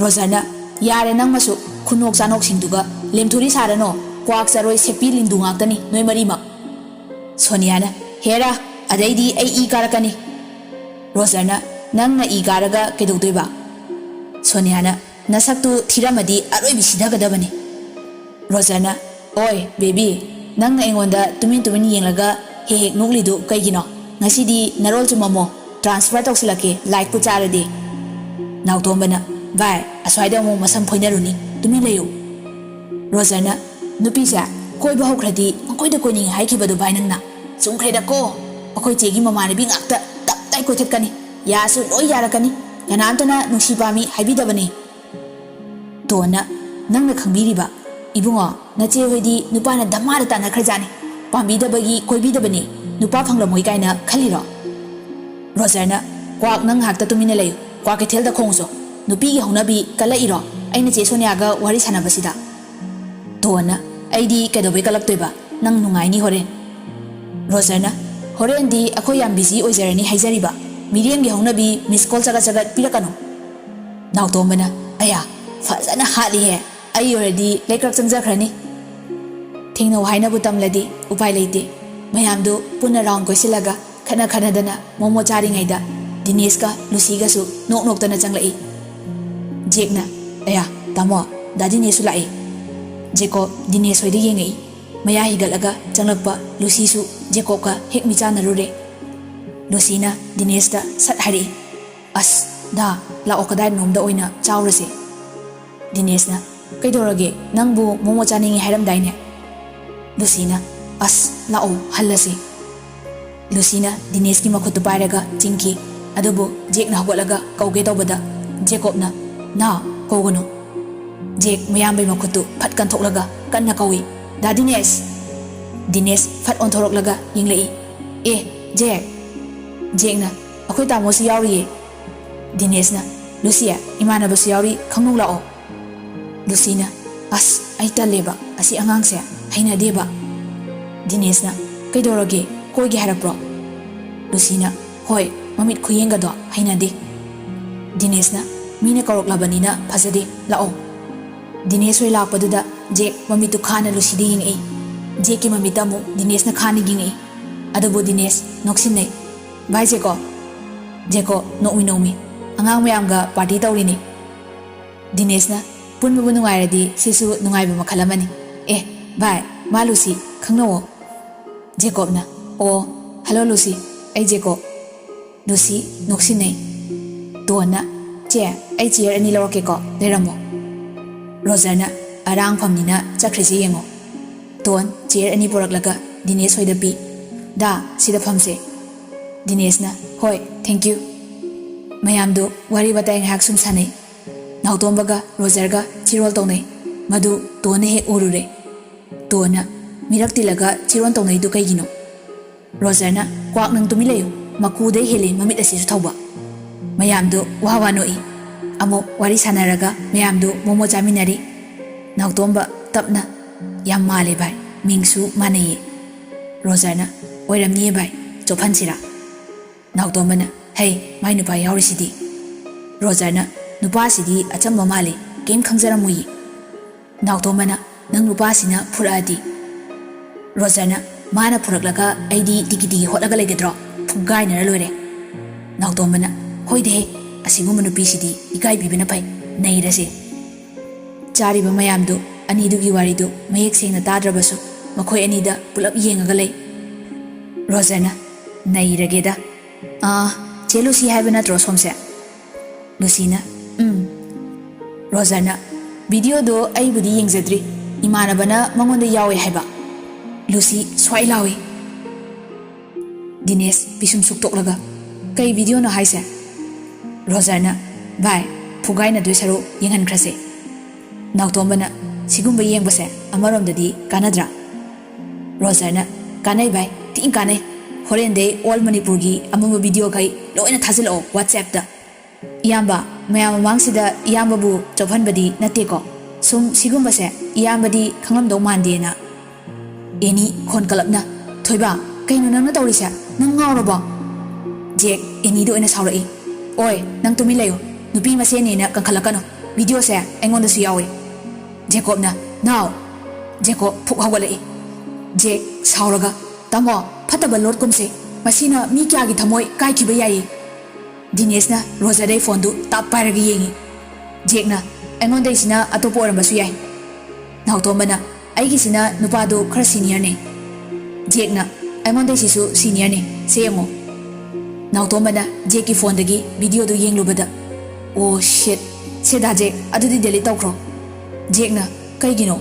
ꯔꯣꯖꯔꯅ, "ꯌꯥꯔꯦ ꯅꯪꯃꯁꯨ, ꯈꯨꯅꯣꯛ ꯆꯥꯅꯣꯛꯁꯤꯡꯗꯨꯒ ꯂꯦꯝꯊꯨꯔꯤ ꯁꯥꯔꯅꯣ, ꯀ꯭ꯋꯥꯛ ꯆꯔꯣꯏ ꯁꯦꯞꯄꯤ ꯂꯤꯟꯗꯨ ꯉꯥꯛꯇꯅꯤ ꯅꯣꯏ ꯃꯔꯤꯃꯛ꯫" ꯁꯣꯅꯤꯌꯥꯅ, "ꯍꯦꯔꯥ, ꯑꯗꯩꯗꯤ ꯑꯩ ꯏ ꯀꯥꯔꯛꯀꯅꯤ꯫" ꯔꯣꯖꯔꯅ, "ꯅꯪꯅ ꯏ ꯀꯥꯔꯒ ꯀꯩꯗꯧꯗꯣꯏꯕ?" ꯁꯣꯅꯤꯌꯥꯅ, "ꯅꯁꯛꯇꯨ ꯊꯤꯔꯝꯃꯗꯤ ꯑꯔꯣꯏꯕꯤ ꯁꯤꯊꯒꯗꯕꯅꯤ꯫" ꯔꯣꯖꯔꯅ, "ꯑꯣꯏ ꯕꯦꯕꯤ, ꯅꯪꯅ ꯑꯩꯉꯣꯟꯗ ꯇꯨꯃꯤꯟ ꯇꯨꯃꯤꯟ ꯌꯦꯡꯂꯒ ꯍꯦꯛ ꯍꯦꯛ ꯅꯣꯛꯂꯤꯗꯨ ꯀꯩꯒꯤꯅꯣ? ꯉꯁꯤꯗꯤ ꯅꯔꯣꯜ ꯆꯨꯝꯃꯝꯃꯣ, ꯇ꯭ꯔꯥꯟꯁꯐꯔ ꯇꯧꯁꯤꯜꯂꯛꯀꯦ ꯂꯥꯏꯛꯄꯨ ꯆꯥꯔꯗꯤ꯫" ꯅꯥꯎꯇꯣꯝꯕꯅ, "ꯚꯥꯏ, ꯑꯁ꯭ꯋꯥꯏꯗ ꯑꯃꯨꯛ ꯃꯁꯝ ꯐꯣꯏꯅꯔꯨꯅꯤ, ꯇꯨꯃꯤꯟ ꯂꯩꯌꯨ꯫" ꯔꯣꯖꯔꯅ, "ꯅꯨꯄꯤꯁꯦ ꯀꯣꯏꯕ ꯍꯧꯈ꯭ꯔꯗꯤ ꯄꯪꯀꯣꯏꯗ ꯀꯣꯏꯅꯤꯡꯉꯦ ꯍꯥꯏꯈꯤꯕꯗꯣ ꯚꯥꯏ ꯅꯪꯅ꯫ ꯆꯨꯝꯈ꯭ꯔꯦꯗꯀꯣ, ꯑꯩꯈꯣꯏ ꯆꯦꯒꯤ ꯃꯃꯥꯟꯅꯕꯤ ꯉꯥꯛꯇ ꯇꯞ ꯇꯥꯏ ꯀꯣꯏꯊꯠꯀꯅꯤ꯫ ꯌꯥꯁꯨ ꯂꯣꯏ ꯌꯥꯔꯛꯀꯅꯤ꯫ ꯀꯅꯥꯝꯇꯅ ꯅꯨꯡꯁꯤ ꯄꯥꯝꯃꯤ ꯍꯥꯏꯕꯤꯗꯕꯅꯤ꯫" ꯇꯣꯟꯅ, "ꯅꯪꯅ ꯈꯪꯕꯤꯔꯤꯕ? ꯏꯕꯨꯡꯉꯣ, ꯅꯆꯦ ꯍꯣꯏꯗꯤ ꯅꯨꯄꯥꯅ ꯙꯃꯥꯗ ꯇꯥꯟꯅꯈ꯭ꯔꯖꯥꯠꯅꯤ꯫ ꯄꯥꯝꯕꯤꯗꯕꯒꯤ ꯀꯣꯏꯕꯤꯗꯕꯅꯤ꯫ ꯅꯨꯄꯥ ꯐꯪꯂꯝꯃꯣꯏ ꯀꯥꯏꯅ ꯈꯜꯂꯤꯔꯣ?" ꯔꯣꯖꯔꯅ, "ꯀ꯭ꯋꯥꯛ, ꯅꯪ ꯉꯥꯏꯍꯥꯛꯇ ꯇꯨꯃꯤꯟꯅ ꯂꯩꯌꯨ꯫ ꯀ꯭ꯋꯥ ꯀꯩꯊꯦꯜꯗ ꯈꯣꯡꯁꯣ꯫ ꯅꯨꯄꯤꯒꯤ ꯍꯧꯅꯕꯤ ꯀꯜꯂꯛꯏꯔꯣ ꯑꯩꯅ ꯆꯦ ꯁꯣꯅꯤꯌꯥꯒ ꯋꯥꯔꯤ ꯁꯥꯟꯅꯕꯁꯤꯗ?" ꯇꯣꯟꯅ, "ꯑꯩꯗꯤ ꯀꯩꯗꯧꯕꯩ ꯀꯜꯂꯛꯇꯣꯏꯕ? ꯅꯪ ꯅꯨꯡꯉꯥꯏꯅꯤ ꯍꯣꯔꯦꯟ꯫" ꯔꯣꯖꯔꯅ, "ꯍꯣꯔꯦꯟꯗꯤ ꯑꯩꯈꯣꯏ ꯌꯥꯝ ꯕꯤꯖꯤ ꯑꯣꯏꯖꯔꯅꯤ ꯍꯥꯏꯖꯔꯤꯕ꯫ ꯃꯤꯔꯦꯝꯒꯤ ꯍꯧꯅꯕꯤ ꯃꯤꯁ ꯀꯣꯜ ꯆꯒꯠ ꯆꯒꯠ ꯄꯤꯔꯛꯀꯅꯨ꯫" ꯅꯥꯎꯇꯣꯝꯕꯅ, "ꯑꯌꯥ, ꯐꯖꯅ ꯍꯥꯠꯂꯤꯍꯦ꯫ ꯑꯩ ꯑꯣꯏꯔꯗꯤ ꯂꯩꯀ꯭ꯔꯛ ꯆꯪꯖꯈ꯭ꯔꯅꯤ꯫" ꯊꯦꯡꯅꯧ ꯍꯥꯏꯅꯕꯨ ꯇꯝꯂꯗꯤ ꯎꯄꯥꯏ ꯂꯩꯇꯦ꯫ ꯃꯌꯥꯝꯗꯨ ꯄꯨꯟꯅ ꯔꯥꯎꯟ ꯀꯣꯏꯁꯤꯜꯂꯒ ꯈꯠꯅ ꯈꯠꯅꯗꯅ ꯃꯣꯃꯣ ꯆꯥꯔꯤꯉꯩꯗ ꯗꯤꯅꯦꯁꯀ ꯂꯨꯁꯤꯒꯁꯨ ꯅꯣꯛ ꯅꯣꯛꯇꯅ ꯆꯪꯂꯛꯏ꯫ ꯖꯦꯛꯅ, "ꯑꯌꯥ, ꯇꯥꯃꯣ, ꯗꯥ ꯗꯤꯅꯦꯁꯁꯨ ꯂꯥꯛꯏ꯫" ꯖꯦꯀꯣꯕ ꯗꯤꯅꯦꯁ ꯍꯣꯏꯗ ꯌꯦꯡꯉꯛꯏ꯫ ꯃꯌꯥ ꯍꯤꯒꯠꯂꯒ ꯆꯪꯂꯛꯄ ꯂꯨꯁꯤꯁꯨ ꯖꯦꯀꯣꯕꯀ ꯍꯦꯛ ꯃꯤꯆꯥꯟꯅꯔꯨꯔꯦ꯫ ꯂꯨꯁꯤꯅ ꯗꯤꯅꯦꯁꯇ ꯁꯠ ꯍꯥꯏꯔꯛꯏ, "ꯑꯁ, ꯗꯥ, ꯂꯥꯛꯑꯣ, ꯀꯗꯥꯏꯅꯣꯝꯗ ꯑꯣꯏꯅ ꯆꯥꯎꯔꯁꯦ꯫" ꯗꯤꯅꯦꯁꯅ, "ꯀꯩꯗꯧꯔꯒꯦ? ꯅꯪꯕꯨ ꯃꯣꯃꯣ ꯆꯥꯅꯤꯡꯉꯤ ꯍꯥꯏꯔꯝꯗꯥꯏꯅꯦ?" ꯂꯨꯁꯤꯅ, "ꯑꯁ, ꯂꯥꯛꯑꯣ, ꯍꯜꯂꯁꯤ꯫" ꯂꯨꯁꯤꯅ ꯗꯤꯅꯦꯁꯀꯤ ꯃꯈꯨꯠꯇꯨ ꯄꯥꯏꯔꯒ ꯆꯤꯡꯈꯤ꯫ ꯑꯗꯨꯕꯨ ꯖꯦꯛꯅ ꯍꯧꯒꯠꯂꯒ ꯀꯧꯒꯦ ꯇꯧꯕꯗ ꯖꯦꯀꯣꯕꯅ, "ꯅꯥ, ꯀꯧꯒꯅꯨ꯫" ꯖꯦꯛ ꯃꯌꯥꯝꯕꯩ ꯃꯈꯨꯠꯇꯨ ꯐꯠ ꯀꯟꯊꯣꯛꯂꯒ ꯀꯟꯅ ꯀꯧꯏ, "ꯗꯥ ꯗꯤꯅꯦꯁ!" ꯗꯤꯅꯦꯁ ꯐꯠ ꯑꯣꯟꯊꯣꯔꯛꯂꯒ ꯌꯦꯡꯂꯛꯏ, "ꯑꯦ, ꯖꯦꯛ!" ꯖꯦꯛꯅ, "ꯑꯩꯈꯣꯏ ꯇꯥꯃꯣꯁꯨ ꯌꯥꯎꯔꯤꯌꯦ꯫" ꯗꯤꯅꯦꯁꯅ, "ꯂꯨꯁꯤ, ꯏꯃꯥꯟꯅꯕꯁꯨ ꯌꯥꯎꯔꯤ, ꯈꯪꯅꯧ ꯂꯥꯛꯑꯣ꯫" ꯂꯨꯁꯤꯅ, "ꯑꯁ, ꯑꯩ ꯇꯜꯂꯦꯕ, ꯑꯁꯤ ꯑꯉꯥꯡꯁꯦ ꯍꯩꯅꯗꯦꯕ꯫" ꯗꯤꯅꯦꯁꯅ, "ꯀꯩꯗꯧꯔꯒꯦ, ꯀꯣꯏꯒꯦ ꯍꯥꯏꯔꯛꯄ꯭ꯔꯣ?" ꯂꯨꯁꯤꯅ, "ꯍꯣꯏ, ꯃꯃꯤꯠ ꯈꯨꯌꯦꯡꯒꯗꯣ ꯍꯩꯅꯗꯦ꯫" ꯗꯤꯅꯦꯁꯅ, "ꯃꯤꯅ ꯀꯧꯔꯛꯂꯕꯅꯤꯅ ꯐꯖꯗꯦ, ꯂꯥꯛꯑꯣ꯫" ꯗꯤꯅꯦꯁ ꯍꯣꯏ ꯂꯥꯛꯄꯗꯨꯗ ꯖꯦꯛ ꯃꯃꯤꯠꯇꯨ ꯈꯥꯅ ꯂꯨꯁꯤꯗ ꯌꯦꯡꯉꯛꯏ꯫ ꯖꯦꯛꯀꯤ ꯃꯃꯤꯠꯇ ꯑꯃꯨꯛ ꯗꯤꯅꯦꯁꯅ ꯈꯥꯅ ꯌꯦꯡꯉꯛꯏ꯫ ꯑꯗꯨꯕꯨ ꯗꯤꯅꯦꯁ ꯅꯣꯛꯁꯤꯟꯅꯩ꯫ "ꯚꯥꯏ ꯖꯦꯀꯣ꯫" ꯖꯦꯀꯣ ꯅꯣꯛꯃꯤ ꯅꯣꯛꯃꯤ, "ꯑꯉꯥꯡ ꯃꯌꯥꯝꯒ ꯄꯥꯔꯇꯤ ꯇꯧꯔꯤꯅꯤ꯫" ꯗꯤꯅꯦꯁꯅ, "ꯄꯨꯟꯕꯕꯨ ꯅꯨꯡꯉꯥꯏꯔꯗꯤ ꯁꯤꯁꯨ ꯅꯨꯡꯉꯥꯏꯕ ꯃꯈꯜ ꯑꯃꯅꯤ꯫ ꯑꯦ, ꯚꯥꯏ, ꯃꯥ ꯂꯨꯁꯤ, ꯈꯪꯅꯧꯋꯣ꯫" ꯖꯦꯀꯣꯕꯅ, "ꯑꯣ, ꯍꯜꯂꯣ ꯂꯨꯁꯤ, ꯑꯩ ꯖꯦꯀꯣꯕ꯫" ꯂꯨꯁꯤ ꯅꯣꯛꯁꯤꯟꯅꯩ꯫ ꯇꯣꯟꯅ, "ꯆꯦ, ꯑꯩ ꯆꯤꯌꯔ ꯑꯅꯤ ꯂꯧꯔꯛꯀꯦꯀꯣ, ꯂꯩꯔꯝꯃꯣ꯫" ꯔꯣꯖꯔꯅ ꯑꯔꯥꯡ ꯐꯝꯅꯤꯅ ꯆꯠꯈ꯭ꯔꯤꯁꯦ ꯌꯦꯡꯉꯣ꯫ ꯇꯣꯟ ꯆꯤꯌꯔ ꯑꯅꯤ ꯄꯨꯔꯛꯂꯒ ꯗꯤꯅꯦꯁ ꯍꯣꯏꯗ ꯄꯤ꯫ "ꯗꯥ, ꯁꯤꯗ ꯐꯝꯁꯦ꯫" ꯗꯤꯅꯦꯁꯅ, "ꯍꯣꯏ, thank you꯫" ꯃꯌꯥꯝꯗꯨ ꯋꯥꯔꯤ ꯋꯥꯇꯥꯏ ꯉꯥꯏꯍꯥꯛ ꯁꯨꯝ ꯁꯥꯟꯅꯩ꯫ ꯅꯥꯎꯇꯣꯝꯕꯒ ꯔꯣꯖꯔꯒ ꯆꯤꯔꯣꯜ ꯇꯧꯅꯩ꯫ ꯃꯗꯨ ꯇꯣꯟꯅ ꯍꯦꯛ ꯎꯔꯨꯔꯦ꯫ ꯇꯣꯟꯅ ꯃꯤꯔꯛ ꯇꯤꯜꯂꯒ ꯆꯤꯔꯣꯜ ꯇꯧꯅꯩꯗꯨ ꯀꯩꯒꯤꯅꯣ? ꯔꯣꯖꯔꯅ, "ꯀ꯭ꯋꯥꯛ, ꯅꯪ ꯇꯨꯃꯤꯟ ꯂꯩꯌꯨ, ꯃꯀꯨꯗꯩ ꯍꯦꯜꯂꯤ ꯃꯃꯤꯠ ꯑꯁꯤꯁꯨ ꯊꯧꯕ꯫" ꯃꯌꯥꯝꯗꯨ ꯋꯥ ꯋꯥ ꯅꯣꯛꯏ꯫ ꯑꯃꯨꯛ ꯋꯥꯔꯤ ꯁꯥꯟꯅꯔꯒ ꯃꯌꯥꯝꯗꯨ ꯃꯣꯃꯣ ꯆꯥꯃꯤꯟꯅꯔꯤ꯫ ꯅꯥꯎꯇꯣꯝꯕ ꯇꯞꯅ, "ꯌꯥꯝ ꯃꯥꯜꯂꯦ ꯚꯥꯏ, ꯃꯤꯡꯁꯨ ꯃꯥꯟꯅꯩꯌꯦ꯫" ꯔꯣꯖꯔꯅ, "ꯑꯣꯏꯔꯝꯅꯤꯌꯦ ꯚꯥꯏ, ꯆꯣꯞꯍꯟꯁꯤꯔꯥ?" ꯅꯥꯎꯇꯣꯝꯕꯅ, "ꯍꯩ, ꯃꯥꯏ ꯅꯨꯄꯥ ꯌꯥꯎꯔꯤꯁꯤꯗꯤ꯫" ꯔꯣꯖꯔꯅ, "ꯅꯨꯄꯥꯁꯤꯗꯤ ꯑꯆꯝꯕ ꯃꯥꯜꯂꯤ, ꯀꯩꯝ ꯈꯪꯖꯔꯝꯃꯣꯏꯌꯦ꯫" ꯅꯥꯎꯇꯣꯝꯕꯅ, "ꯅꯪ ꯅꯨꯄꯥꯁꯤꯅ ꯐꯨꯔꯛꯑꯗꯤ?" ꯔꯣꯖꯔꯅ, "ꯃꯥꯅ ꯐꯨꯔꯛꯂꯒ ꯑꯩꯗꯤ ꯇꯤꯀꯤ ꯇꯤꯀꯤ ꯍꯣꯠꯂꯒ ꯂꯩꯒꯗ꯭ꯔꯣ? ꯐꯨꯒꯥꯏꯅꯔ ꯂꯣꯏꯔꯦ꯫" ꯅꯥꯎꯇꯣꯝꯕꯅ, "ꯍꯣꯏꯗꯍꯦ, ꯑꯁꯤꯒꯨꯝꯕ ꯅꯨꯄꯤꯁꯤꯗꯤ ꯏꯀꯥꯏꯕꯤꯕꯅ ꯐꯩ, ꯅꯩꯔꯁꯦ꯫" ꯆꯥꯔꯤꯕ ꯃꯌꯥꯝꯗꯨ ꯑꯅꯤꯗꯨꯒꯤ ꯋꯥꯔꯤꯗꯨ ꯃꯌꯦꯛ ꯁꯦꯡꯅ ꯇꯥꯗ꯭ꯔꯕꯁꯨ ꯃꯈꯣꯏ ꯑꯅꯤꯗ ꯄꯨꯂꯞ ꯌꯦꯡꯉꯒ ꯂꯩ꯫ ꯔꯣꯖꯔꯅ, "ꯅꯩꯔꯒꯦꯗ꯫ ꯑꯥ, ꯆꯦ ꯂꯨꯁꯤ ꯍꯥꯏꯕ ꯅꯠꯇ꯭ꯔꯣ ꯁꯣꯝꯁꯦ?" ꯂꯨꯁꯤꯅ, "ꯎꯝ꯫" ꯔꯣꯖꯔꯅ, "ꯚꯤꯗꯤꯑꯣꯗꯣ ꯑꯩꯕꯨꯗꯤ ꯌꯦꯡꯖꯗ꯭ꯔꯤ, ꯏꯃꯥꯟꯅꯕꯅ ꯃꯉꯣꯟꯗ ꯌꯥꯎꯋꯦ ꯍꯥꯏꯕ꯫" ꯂꯨꯁꯤ ꯁ꯭ꯋꯥꯏ ꯂꯥꯎꯏ꯫ ꯗꯤꯅꯦꯁ ꯄꯤꯁꯨꯝ ꯁꯨꯛꯇꯣꯛꯂꯒ, "ꯀꯩ ꯚꯤꯗꯤꯑꯣꯅꯣ ꯍꯥꯏꯁꯦ?" ꯔꯣꯖꯔꯅ, "ꯚꯥꯏ, ꯐꯨꯒꯥꯏꯅꯗꯣꯏ ꯁꯔꯨꯛ ꯌꯦꯡꯍꯟꯈ꯭ꯔꯁꯦ꯫" ꯅꯥꯎꯇꯣꯝꯕꯅ, "ꯁꯤꯒꯨꯝꯕ ꯌꯦꯡꯕꯁꯦ ꯑꯃꯔꯣꯝꯗꯗꯤ ꯀꯥꯟꯅꯗ꯭ꯔꯥ?" ꯔꯣꯖꯔꯅ, "ꯀꯥꯟꯅꯩ ꯚꯥꯏ, ꯊꯤꯅ ꯀꯥꯟꯅꯩ꯫ ꯍꯣꯔꯦꯟꯗꯩ ꯑꯣꯜ ꯃꯅꯤꯄꯨꯔꯒꯤ ꯑꯃꯝꯕ ꯚꯤꯗꯤꯑꯣꯈꯩ ꯂꯣꯏꯅ ꯊꯥꯖꯤꯜꯂꯛꯑꯣ WhatsApp-ꯇ꯫ ꯏꯌꯥꯝꯕ, ꯃꯌꯥꯝ ꯃꯃꯥꯡꯁꯤꯗ ꯏꯌꯥꯝꯕꯕꯨ ꯆꯣꯞꯍꯟꯕꯗꯤ ꯅꯠꯇꯦꯀꯣ꯫ ꯁꯨꯝ ꯁꯤꯒꯨꯝꯕꯁꯦ ꯏꯌꯥꯝꯕꯗꯤ ꯈꯪꯂꯝꯗꯧ ꯃꯥꯟꯗꯦꯅ꯫" ꯑꯦꯅꯤ ꯈꯣꯟ ꯀꯂꯞꯅ, "ꯊꯣꯏꯕ, ꯀꯩꯅꯣ ꯅꯪꯅ ꯇꯧꯔꯤꯁꯦ? ꯅꯪ ꯉꯥꯎꯔꯕꯣ?" ꯖꯦꯛ ꯑꯦꯅꯤꯗ ꯑꯣꯏꯅ ꯁꯥꯎꯔꯛꯏ꯫ "ꯑꯣꯏ, ꯅꯪ ꯇꯨꯃꯤꯟ ꯂꯩꯌꯨ꯫ ꯅꯨꯄꯤ ꯃꯁꯦꯟꯅꯦꯅ ꯀꯟꯈꯠꯂꯛꯀꯅꯨ꯫ ꯚꯤꯗꯤꯑꯣꯁꯦ ꯑꯩꯉꯣꯟꯗꯁꯨ ꯌꯥꯎꯏ꯫" ꯖꯦꯀꯣꯕꯅ, "ꯅꯥꯎ!" ꯖꯦꯀꯣꯕ ꯐꯨꯛ ꯍꯧꯒꯠꯂꯛꯏ꯫ ꯖꯦꯛ ꯁꯥꯎꯔꯒ, "ꯇꯥꯃꯣ, ꯐꯠꯇꯕ ꯂꯣꯠ ꯀꯨꯝꯁꯤ꯫ ꯃꯁꯤꯅ ꯃꯤ ꯀꯌꯥꯒꯤ ꯊꯃꯣꯏ ꯀꯥꯏꯈꯤꯕ ꯌꯥꯏꯌꯦ꯫" ꯗꯤꯅꯦꯁꯅ ꯔꯣꯖꯔꯗꯩ ꯐꯣꯟꯗꯨ ꯇꯥꯞ ꯄꯥꯏꯔꯒ ꯌꯦꯡꯉꯤ꯫ ꯖꯦꯛꯅ, "ꯑꯩꯉꯣꯟꯗꯩꯁꯤꯅ ꯑꯇꯣꯞꯄ ꯑꯣꯏꯔꯝꯕꯁꯨ ꯌꯥꯏ꯫" ꯅꯥꯎꯇꯣꯝꯕꯅ, "ꯑꯩꯒꯤꯁꯤꯅ ꯅꯨꯄꯥꯗꯨ ꯈꯔ ꯁꯤꯅꯤꯌꯔꯅꯤ꯫" ꯖꯦꯛꯅ, "ꯑꯩꯉꯣꯟꯗꯩꯁꯤꯁꯨ ꯁꯤꯅꯤꯌꯔꯅꯤ, ꯁꯦ ꯌꯦꯡꯉꯣ꯫" ꯅꯥꯎꯇꯣꯝꯕꯅ ꯖꯦꯛꯀꯤ ꯐꯣꯟꯗꯒꯤ ꯚꯤꯗꯤꯑꯣꯗꯨ ꯌꯦꯡꯂꯨꯕꯗ, ꯑꯣ ꯁꯤꯠ, ꯁꯦ ꯗꯥ ꯖꯦꯛ, ꯑꯗꯨꯗꯤ ꯗꯤꯂꯤꯠ ꯇꯧꯈ꯭ꯔꯣ꯫ ꯖꯦꯛꯅ, "ꯀꯩꯒꯤꯅꯣ?"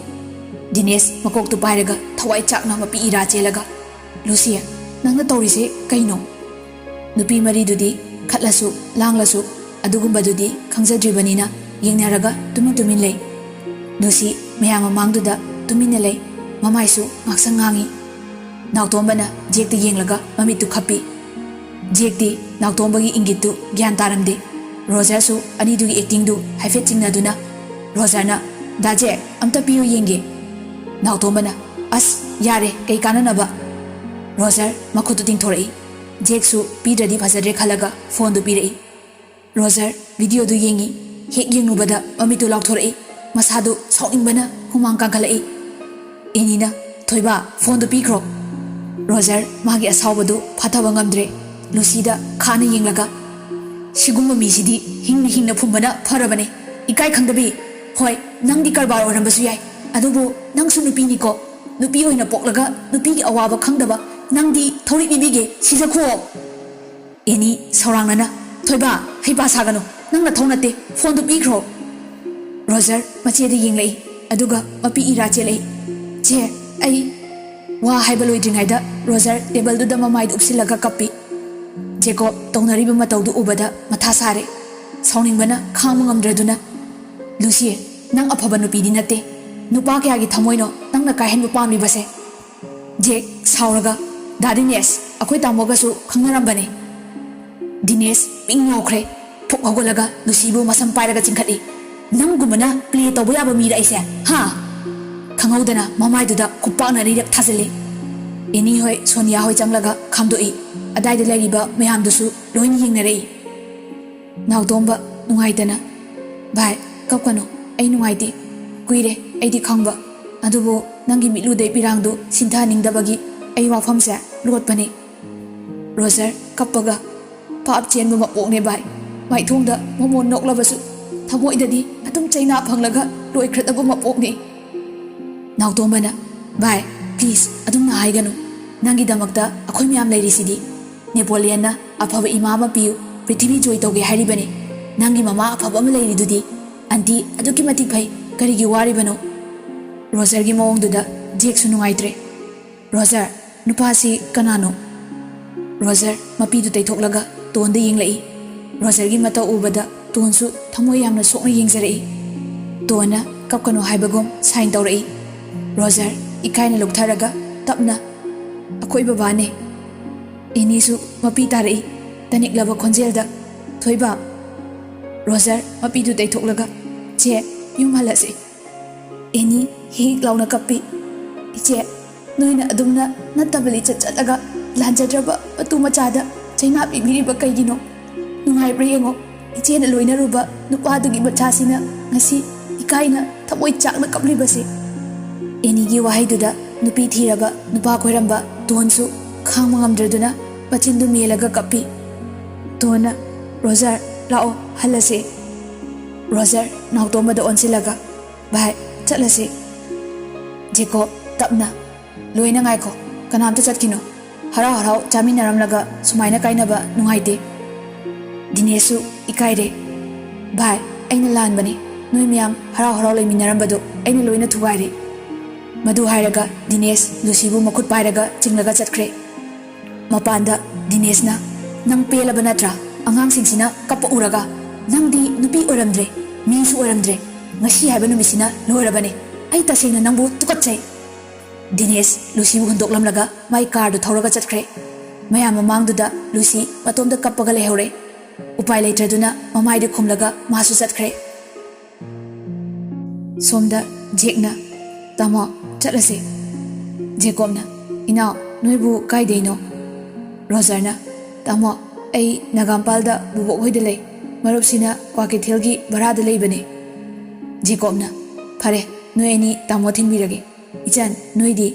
ꯗꯤꯅꯦꯁ ꯃꯀꯣꯛꯇꯨ ꯄꯥꯏꯔꯒ ꯊꯋꯥꯏ ꯆꯥꯛꯅ ꯃꯄꯤ ꯏꯔꯥ ꯆꯦꯜꯂꯒ, "ꯂꯨꯁꯤ, ꯅꯪꯅ ꯇꯧꯔꯤꯁꯦ ꯀꯩꯅꯣ?" ꯅꯨꯄꯤ ꯃꯔꯤꯗꯨꯗꯤ ꯈꯠꯂꯁꯨ ꯂꯥꯡꯂꯁꯨ ꯑꯗꯨꯒꯨꯝꯕꯗꯨꯗꯤ ꯈꯪꯖꯗ꯭ꯔꯤꯕꯅꯤꯅ ꯌꯦꯡꯅꯔꯒ ꯇꯨꯃꯤꯟ ꯇꯨꯃꯤꯟ ꯂꯩ꯫ ꯂꯨꯁꯤ ꯃꯌꯥꯝ ꯃꯃꯥꯡꯗꯨꯗ ꯇꯨꯃꯤꯟꯅ ꯂꯩ, ꯃꯃꯥꯏꯁꯨ ꯉꯥꯛꯁꯪ ꯉꯥꯡꯏ꯫ ꯅꯥꯎꯇꯣꯝꯕꯅ ꯖꯦꯛꯇ ꯌꯦꯡꯂꯒ ꯃꯃꯤꯠꯇꯨ ꯈꯞꯄꯤ꯫ ꯖꯦꯛꯇꯤ ꯅꯥꯎꯇꯣꯝꯕꯒꯤ ꯏꯪꯒꯤꯠꯇꯨ ꯒ꯭ꯌꯥꯟ ꯇꯥꯔꯝꯗꯦ꯫ ꯔꯣꯖꯔꯁꯨ ꯑꯅꯤꯗꯨꯒꯤ ꯑꯦꯛꯇꯤꯡꯗꯨ ꯍꯥꯏꯐꯦꯠ ꯆꯤꯡꯅꯗꯨꯅ, ꯔꯣꯖꯔꯅ, "ꯗꯥ ꯖꯦꯛ, ꯑꯝꯇ ꯄꯤꯌꯨ ꯌꯦꯡꯒꯦ꯫" ꯅꯥꯎꯇꯣꯝꯕꯅ, "ꯑꯁ, ꯌꯥꯔꯦ, ꯀꯩ ꯀꯥꯟꯅꯅꯕ?" ꯔꯣꯖꯔ ꯃꯈꯨꯠꯇꯨ ꯇꯤꯡꯊꯣꯔꯛꯏ꯫ ꯖꯦꯛꯁꯨ ꯄꯤꯗ꯭ꯔꯗꯤ ꯐꯖꯗ꯭ꯔꯦ ꯈꯜꯂꯒ ꯐꯣꯟꯗꯨ ꯄꯤꯔꯛꯏ꯫ ꯔꯣꯖꯔ ꯚꯤꯗꯤꯑꯣꯗꯨ ꯌꯦꯡꯉꯤ꯫ ꯍꯦꯛ ꯌꯦꯡꯂꯨꯕꯗ ꯃꯃꯤꯠꯇꯨ ꯂꯥꯎꯊꯣꯔꯛꯏ꯫ ꯃꯁꯥꯗꯨ ꯁꯥꯎꯅꯤꯡꯕꯅ ꯍꯨꯃꯥꯡ ꯀꯥꯡꯈꯠꯂꯛꯏ꯫ ꯑꯦꯅꯤꯅ, "ꯊꯣꯏꯕ, ꯐꯣꯟꯗꯨ ꯄꯤꯈ꯭ꯔꯣ꯫" ꯔꯣꯖꯔ ꯃꯥꯒꯤ ꯑꯁꯥꯎꯕꯗꯨ ꯐꯥꯊꯕ ꯉꯝꯗ꯭ꯔꯦ꯫ ꯂꯨꯁꯤꯗ ꯈꯥꯅ ꯌꯦꯡꯂꯒ, "ꯁꯤꯒꯨꯝꯕ ꯃꯤꯁꯤꯗꯤ ꯍꯤꯡꯅ ꯍꯤꯡꯅ ꯐꯨꯝꯕꯅ ꯐꯔꯕꯅꯦ꯫ ꯏꯀꯥꯏ ꯈꯪꯗꯕꯤ꯫ ꯍꯣꯏ, ꯅꯪꯗꯤ ꯀꯔꯕꯥꯔ ꯑꯣꯏꯔꯝꯕꯁꯨ ꯌꯥꯏ, ꯑꯗꯨꯕꯨ ꯅꯪꯁꯨ ꯅꯨꯄꯤꯅꯤꯀꯣ꯫ ꯅꯨꯄꯤ ꯑꯣꯏꯅ ꯄꯣꯛꯂꯒ ꯅꯨꯄꯤꯒꯤ ꯑꯋꯥꯕ ꯈꯪꯗꯕ ꯅꯪꯗꯤ ꯊꯧꯔꯤꯛ ꯅꯤꯕꯤꯒꯦ, ꯁꯤꯖꯈꯣ꯫" ꯑꯦꯅꯤ ꯁꯧꯔꯥꯡꯅꯅ, "ꯊꯣꯏꯕ, ꯍꯩꯄꯥ ꯁꯥꯒꯅꯨ, ꯅꯪ ꯅꯊꯧ ꯅꯠꯇꯦ, ꯐꯣꯟꯗꯨ ꯄꯤꯈ꯭ꯔꯣ꯫" ꯔꯣꯖꯔ ꯃꯆꯦꯗ ꯌꯦꯡꯂꯛꯏ, ꯑꯗꯨꯒ ꯃꯄꯤ ꯏꯔꯥ ꯆꯦꯜꯂꯛꯏ꯫ "ꯆꯦ, ꯑꯩ꯫" ꯋꯥ ꯍꯥꯏꯕ ꯂꯣꯏꯗ꯭ꯔꯤꯉꯩꯗ ꯔꯣꯖꯔ ꯇꯦꯕꯜꯗꯨꯗ ꯃꯃꯥꯏꯗꯨ ꯎꯞꯁꯤꯜꯂꯒ ꯀꯞꯄꯤ꯫ ꯖꯦꯀꯣꯕ ꯇꯧꯅꯔꯤꯕ ꯃꯇꯧꯗꯨ ꯎꯕꯗ ꯃꯊꯥ ꯁꯥꯔꯦ꯫ ꯁꯥꯎꯅꯤꯡꯕꯅ ꯈꯥꯡꯕ ꯉꯝꯗ꯭ꯔꯗꯨꯅ, "ꯂꯨꯁꯤ, ꯅꯪ ꯑꯐꯕ ꯅꯨꯄꯤꯗꯤ ꯅꯠꯇꯦ꯫ ꯅꯨꯄꯥ ꯀꯌꯥꯒꯤ ꯊꯃꯣꯏꯅꯣ ꯅꯪꯅ ꯀꯥꯏꯍꯟꯕ ꯄꯥꯝꯂꯤꯕꯁꯦ?" ꯖꯦꯛ ꯁꯥꯎꯔꯒ, "ꯗꯥ ꯗꯤꯅꯦꯁ, ꯑꯩꯈꯣꯏ ꯇꯥꯃꯣꯒꯁꯨ ꯈꯪꯅꯔꯝꯕꯅꯦ꯫" ꯗꯤꯅꯦꯁ ꯄꯤꯡ ꯉꯥꯎꯈ꯭ꯔꯦ꯫ ꯐꯨꯛ ꯍꯧꯒꯠꯂꯒ ꯂꯨꯁꯤꯕꯨ ꯃꯁꯝ ꯄꯥꯏꯔꯒ ꯆꯤꯡꯈꯠꯂꯤ꯫ "ꯅꯪꯒꯨꯝꯕꯅ ꯄ꯭ꯂꯦ ꯇꯧꯕ ꯌꯥꯕ ꯃꯤꯔ ꯑꯩꯁꯦ, ꯍꯥ?" ꯈꯪꯍꯧꯗꯅ ꯃꯃꯥꯏꯗꯨꯗ ꯈꯨꯄꯥꯛꯅ ꯑꯅꯤꯔꯛ ꯊꯥꯖꯤꯜꯂꯤ꯫ ꯑꯦꯅꯤ ꯍꯣꯏ, ꯁꯣꯅꯤꯌꯥ ꯍꯣꯏ ꯆꯪꯂꯒ ꯈꯥꯝꯗꯣꯛꯏ꯫ ꯑꯗꯥꯏꯗ ꯂꯩꯔꯤꯕ ꯃꯌꯥꯝꯗꯨꯁꯨ ꯂꯣꯏꯅ ꯌꯦꯡꯅꯔꯛꯏ꯫ "ꯅꯥꯎꯇꯣꯝꯕ, ꯅꯨꯡꯉꯥꯏꯇꯅ꯫" "ꯚꯥꯏ, ꯀꯞꯀꯅꯨ, ꯑꯩ ꯅꯨꯡꯉꯥꯏꯇꯦ꯫ ꯀꯨꯏꯔꯦ ꯑꯩꯗꯤ ꯈꯪꯕ, ꯑꯗꯨꯕꯨ ꯅꯪꯒꯤ ꯃꯤꯠꯂꯨꯗꯩ ꯄꯤꯔꯥꯡꯗꯨ ꯁꯤꯟꯊꯍꯟꯅꯤꯡꯗꯕꯒꯤ ꯑꯩ ꯋꯥꯐꯝꯁꯦ ꯂꯣꯠꯄꯅꯤ꯫" ꯔꯣꯖꯔ ꯀꯞꯄꯒ, "ꯄꯥꯞ ꯆꯦꯟꯕ ꯃꯄꯣꯛꯅꯦ ꯚꯥꯏ꯫ ꯃꯥꯏꯊꯣꯡꯗ ꯃꯃꯣꯟ ꯅꯣꯛꯂꯕꯁꯨ ꯊꯃꯣꯏꯗꯗꯤ ꯑꯗꯨꯝ ꯆꯩꯅꯥ ꯐꯪꯂꯒ ꯂꯣꯏꯈ꯭ꯔꯗꯕ ꯃꯄꯣꯛꯅꯤ꯫" ꯅꯥꯎꯇꯣꯝꯕꯅ, "ꯚꯥꯏ, ꯄ꯭ꯂꯤꯖ, ꯑꯗꯨꯝꯅ ꯍꯥꯏꯒꯅꯨ꯫ ꯅꯪꯒꯤꯗꯃꯛꯇ ꯑꯩꯈꯣꯏ ꯃꯌꯥꯝ ꯂꯩꯔꯤꯁꯤꯗꯤ꯫ ꯅꯦꯄꯣꯂꯤꯌꯟꯅ ꯑꯐꯕ ꯏꯃꯥ ꯑꯃ ꯄꯤꯌꯨ, ꯄ꯭ꯔꯤꯊꯤꯕꯤ ꯖꯣꯏ ꯇꯧꯒꯦ ꯍꯥꯏꯔꯤꯕꯅꯤ꯫ "ꯅꯪꯒꯤ ꯃꯃꯥ ꯑꯐꯕ ꯑꯃ ꯂꯩꯔꯤꯗꯨꯗꯤ꯫ ꯑꯟꯇꯤ ꯑꯗꯨꯛꯀꯤ ꯃꯇꯤꯛ ꯐꯩ, ꯀꯔꯤꯒꯤ ꯋꯥꯔꯤꯕꯅꯣ?" ꯔꯣꯖꯔꯒꯤ ꯃꯑꯣꯡꯗꯨꯗ ꯖꯦꯛꯁꯨ ꯅꯨꯡꯉꯥꯏꯇ꯭ꯔꯦ꯫ "ꯔꯣꯖꯔ, ꯅꯨꯄꯥꯁꯤ ꯀꯅꯥꯅꯣ?" ꯔꯣꯖꯔ ꯃꯄꯤꯗꯨ ꯇꯩꯊꯣꯛꯂꯒ ꯇꯣꯟꯗ ꯌꯦꯡꯂꯛꯏ꯫ ꯔꯣꯖꯔꯒꯤ ꯃꯇꯧ ꯎꯕꯗ ꯇꯣꯟꯁꯨ ꯊꯃꯣꯏ ꯌꯥꯝꯅ ꯁꯣꯛꯅ ꯌꯦꯡꯖꯔꯛꯏ꯫ ꯇꯣꯟꯅ ꯀꯞꯀꯅꯨ ꯍꯥꯏꯕꯒꯨꯝ ꯁꯥꯏꯟ ꯇꯧꯔꯛꯏ꯫ ꯔꯣꯖꯔ ꯏꯀꯥꯏꯅ ꯂꯨꯞꯊꯔꯒ ꯇꯞꯅ, "ꯑꯩꯈꯣꯏ ꯕꯕꯥꯅꯦ꯫" ꯑꯦꯅꯤꯁꯨ ꯃꯄꯤ ꯇꯥꯔꯛꯏ꯫ ꯇꯅꯤꯛꯂꯕ ꯈꯣꯟꯖꯦꯜꯗ, "ꯊꯣꯏꯕ꯫" ꯔꯣꯖꯔ ꯃꯄꯤꯗꯨ ꯇꯩꯊꯣꯛꯂꯒ, "ꯆꯦ, ꯌꯨꯝ ꯍꯜꯂꯁꯤ꯫" ꯑꯦꯅꯤ ꯍꯤꯛ ꯂꯥꯎꯅ ꯀꯞꯄꯤ꯫ "ꯏꯆꯦ, ꯅꯣꯏꯅ ꯑꯗꯨꯝꯅ ꯅꯠꯇꯕ ꯂꯤꯆꯠ ꯆꯠꯂꯒ ꯂꯥꯟꯖꯗ꯭ꯔꯕ ꯃꯇꯨ ꯃꯆꯥꯗ ꯆꯩꯅꯥ ꯄꯤꯕꯤꯔꯤꯕ ꯀꯩꯒꯤꯅꯣ? ꯅꯨꯡꯉꯥꯏꯕ꯭ꯔꯥ ꯌꯦꯡꯉꯣ, ꯏꯆꯦꯅ ꯂꯣꯏꯅꯔꯨꯕ ꯅꯨꯄꯥꯗꯨꯒꯤ ꯃꯆꯥꯁꯤꯅ ꯉꯁꯤ ꯏꯀꯥꯏꯅ ꯊꯃꯣꯏ ꯆꯥꯛꯅ ꯀꯞꯂꯤꯕꯁꯦ꯫" ꯑꯦꯅꯤꯒꯤ ꯋꯥꯍꯩꯗꯨꯗ ꯅꯨꯄꯤ ꯊꯤꯔꯕ ꯅꯨꯄꯥ ꯀꯣꯏꯔꯝꯕ ꯇꯣꯟꯁꯨ ꯈꯥꯡꯕ ꯉꯝꯗ꯭ꯔꯗꯨꯅ ꯃꯆꯤꯟꯗꯨ ꯃꯦꯜꯂꯒ ꯀꯞꯄꯤ꯫ ꯇꯣꯟꯅ, "ꯔꯣꯖꯔ, ꯂꯥꯛꯑꯣ, ꯍꯜꯂꯁꯦ꯫" ꯔꯣꯖꯔ ꯅꯥꯎꯇꯣꯝꯕꯗ ꯑꯣꯟꯁꯤꯜꯂꯒ, "ꯚꯥꯏ, ꯆꯠꯂꯁꯤ꯫" ꯖꯦꯀꯣꯕ ꯇꯞꯅ, "ꯂꯣꯏꯅ ꯉꯥꯏꯈꯣ, ꯀꯅꯥꯝꯇ ꯆꯠꯈꯤꯅꯨ꯫ ꯍꯔꯥꯎ ꯍꯔꯥꯎ ꯆꯥꯃꯤꯟꯅꯔꯝꯂꯒ ꯁꯨꯃꯥꯏꯅ ꯀꯥꯏꯅꯕ ꯅꯨꯡꯉꯥꯏꯇꯦ꯫" ꯗꯤꯅꯦꯁꯁꯨ ꯏꯀꯥꯏꯔꯦ꯫ "ꯚꯥꯏ, ꯑꯩꯅ ꯂꯥꯟꯕꯅꯤ꯫ ꯅꯣꯏ ꯃꯌꯥꯝ ꯍꯔꯥꯎ ꯍꯔꯥꯎ ꯂꯩꯃꯤꯟꯅꯔꯝꯕꯗꯨ ꯑꯩꯅ ꯂꯣꯏꯅ ꯊꯨꯒꯥꯏꯔꯦ꯫" ꯃꯗꯨ ꯍꯥꯏꯔꯒ ꯗꯤꯅꯦꯁ ꯂꯨꯁꯤꯕꯨ ꯃꯈꯨꯠ ꯄꯥꯏꯔꯒ ꯆꯤꯡꯂꯒ ꯆꯠꯈ꯭ꯔꯦ꯫ ꯃꯄꯥꯟꯗ ꯗꯤꯅꯦꯁꯅ, "ꯅꯪ ꯄꯦꯜꯂꯕ ꯅꯠꯇ꯭ꯔꯥ? ꯑꯉꯥꯡꯁꯤꯡꯁꯤꯅ ꯀꯞꯄ ꯎꯔꯒ ꯅꯪꯗꯤ ꯅꯨꯄꯤ ꯑꯣꯏꯔꯝꯗ꯭ꯔꯦ, ꯃꯤꯁꯨ ꯑꯣꯏꯔꯝꯗ꯭ꯔꯦ꯫ ꯉꯁꯤ ꯍꯥꯏꯕ ꯅꯨꯃꯤꯠꯁꯤꯅ ꯂꯣꯏꯔꯕꯅꯦ꯫ ꯑꯩ ꯇꯁꯦꯡꯅ ꯅꯪꯕꯨ ꯇꯨꯀꯠꯆꯩ꯫" ꯗꯤꯅꯦꯁ ꯂꯨꯁꯤꯕꯨ ꯍꯨꯟꯗꯣꯛꯂꯝꯂꯒ ꯃꯥꯏ ꯀꯥꯔꯗꯨ ꯊꯧꯔꯒ ꯆꯠꯈ꯭ꯔꯦ꯫ ꯃꯌꯥꯝ ꯃꯃꯥꯡꯗꯨꯗ ꯂꯨꯁꯤ ꯃꯇꯣꯝꯇ ꯀꯞꯄꯒ ꯂꯩꯍꯧꯔꯦ꯫ ꯎꯄꯥꯏ ꯂꯩꯇ꯭ꯔꯗꯨꯅ ꯃꯃꯥꯏꯗꯨ ꯈꯨꯝꯂꯒ ꯃꯥꯁꯨ ꯆꯠꯈ꯭ꯔꯦ꯫ ꯁꯣꯝꯗ ꯖꯦꯛꯅ, "ꯇꯥꯃꯣ, ꯆꯠꯂꯁꯦ꯫" ꯖꯦꯀꯣꯕꯅ, "ꯏꯅꯥꯎ, ꯅꯣꯏꯕꯨ ꯀꯥꯏꯗꯩꯅꯣ?" ꯔꯣꯖꯔꯅ, "ꯇꯥꯃꯣ, ꯑꯩ ꯅꯒꯥꯝꯄꯥꯜꯗ ꯕꯨꯕꯣꯛ ꯍꯣꯏꯗ ꯂꯩ꯫ ꯃꯔꯨꯞꯁꯤꯅ ꯀ꯭ꯋꯥꯀꯩꯊꯦꯜꯒꯤ ꯚꯔꯥꯗ ꯂꯩꯕꯅꯦ꯫" ꯖꯦꯀꯣꯕꯅ, "ꯐꯔꯦ, ꯅꯣꯏ ꯑꯅꯤ ꯇꯥꯃꯣ ꯊꯤꯟꯕꯤꯔꯒꯦ꯫ ꯏꯆꯟ, ꯅꯣꯏꯗꯤ?"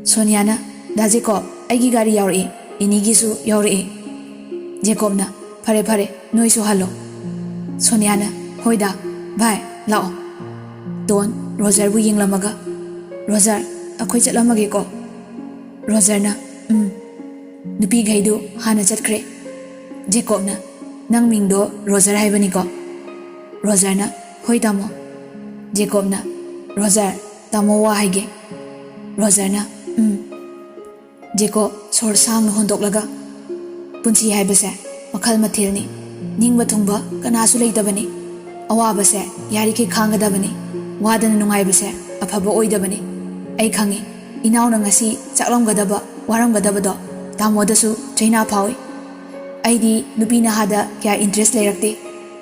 ꯁꯣꯅꯤꯌꯥꯅ, "ꯗꯥ ꯖꯦꯀꯣꯕ, ꯑꯩꯒꯤ ꯒꯥꯔꯤ ꯌꯥꯎꯔꯛꯏ, ꯏꯅꯤꯒꯤꯁꯨ ꯌꯥꯎꯔꯛꯏ꯫" ꯖꯦꯀꯣꯕꯅ, "ꯐꯔꯦ, ꯐꯔꯦ, ꯅꯣꯏꯁꯨ ꯍꯜꯂꯣ꯫" ꯁꯣꯅꯤꯌꯥꯅ, "ꯍꯣꯏꯗ, ꯚꯥꯏ, ꯂꯥꯛꯑꯣ꯫" ꯇꯣꯟ ꯔꯣꯖꯔꯕꯨ ꯌꯦꯡꯂꯝꯃꯒ, "ꯔꯣꯖꯔ, ꯑꯩꯈꯣꯏ ꯆꯠꯂꯝꯃꯒꯦꯀꯣ?" ꯔꯣꯖꯔꯅ, "ꯎꯝ꯫" ꯅꯨꯄꯤꯈꯩꯗꯨ ꯍꯥꯟꯅ ꯆꯠꯈ꯭ꯔꯦ꯫ ꯖꯦꯀꯣꯕꯅ, "ꯅꯪ ꯃꯤꯡꯗꯣ ꯔꯣꯖꯔ ꯍꯥꯏꯕꯅꯤꯀꯣ?" ꯔꯣꯖꯔꯅ, "ꯍꯣꯏ ꯇꯥꯃꯣ꯫" ꯖꯦꯀꯣꯕꯅ, "ꯔꯣꯖꯔ, ꯇꯥꯃꯣ ꯋꯥ ꯍꯥꯏꯒꯦ꯫" ꯔꯣꯖꯔꯅ, "ꯎꯝ꯫" ꯖꯦꯀꯣꯕ ꯁꯣꯔ ꯁꯥꯡꯅ ꯍꯣꯟꯗꯣꯛꯂꯒ, "ꯄꯨꯟꯁꯤ ꯍꯥꯏꯕꯁꯦ ꯃꯈꯜ ꯃꯊꯦꯜꯅꯤ꯫ ꯅꯤꯡꯕ ꯊꯨꯡꯕ ꯀꯅꯥꯁꯨ ꯂꯩꯇꯕꯅꯤ꯫ ꯑꯋꯥꯕꯁꯦ ꯌꯥꯔꯤꯈꯩ ꯈꯥꯡꯒꯗꯕꯅꯤ꯫ ꯋꯥꯗꯅ ꯅꯨꯡꯉꯥꯏꯕꯁꯦ ꯑꯐꯕ ꯑꯣꯏꯗꯕꯅꯤ꯫ ꯑꯩ ꯈꯪꯏ, ꯏꯅꯥꯎꯅ ꯉꯁꯤ ꯆꯥꯛꯂꯝꯒꯗꯕ, ꯋꯥꯔꯝꯒꯗꯕꯗꯣ ꯇꯥꯃꯣꯗꯁꯨ ꯆꯩꯅꯥ ꯐꯥꯎꯏ꯫ ꯑꯩꯗꯤ ꯅꯨꯄꯤ ꯅꯍꯥꯗ ꯀꯌꯥ ꯏꯟꯇꯔꯦꯁ ꯂꯩꯔꯛꯇꯦ꯫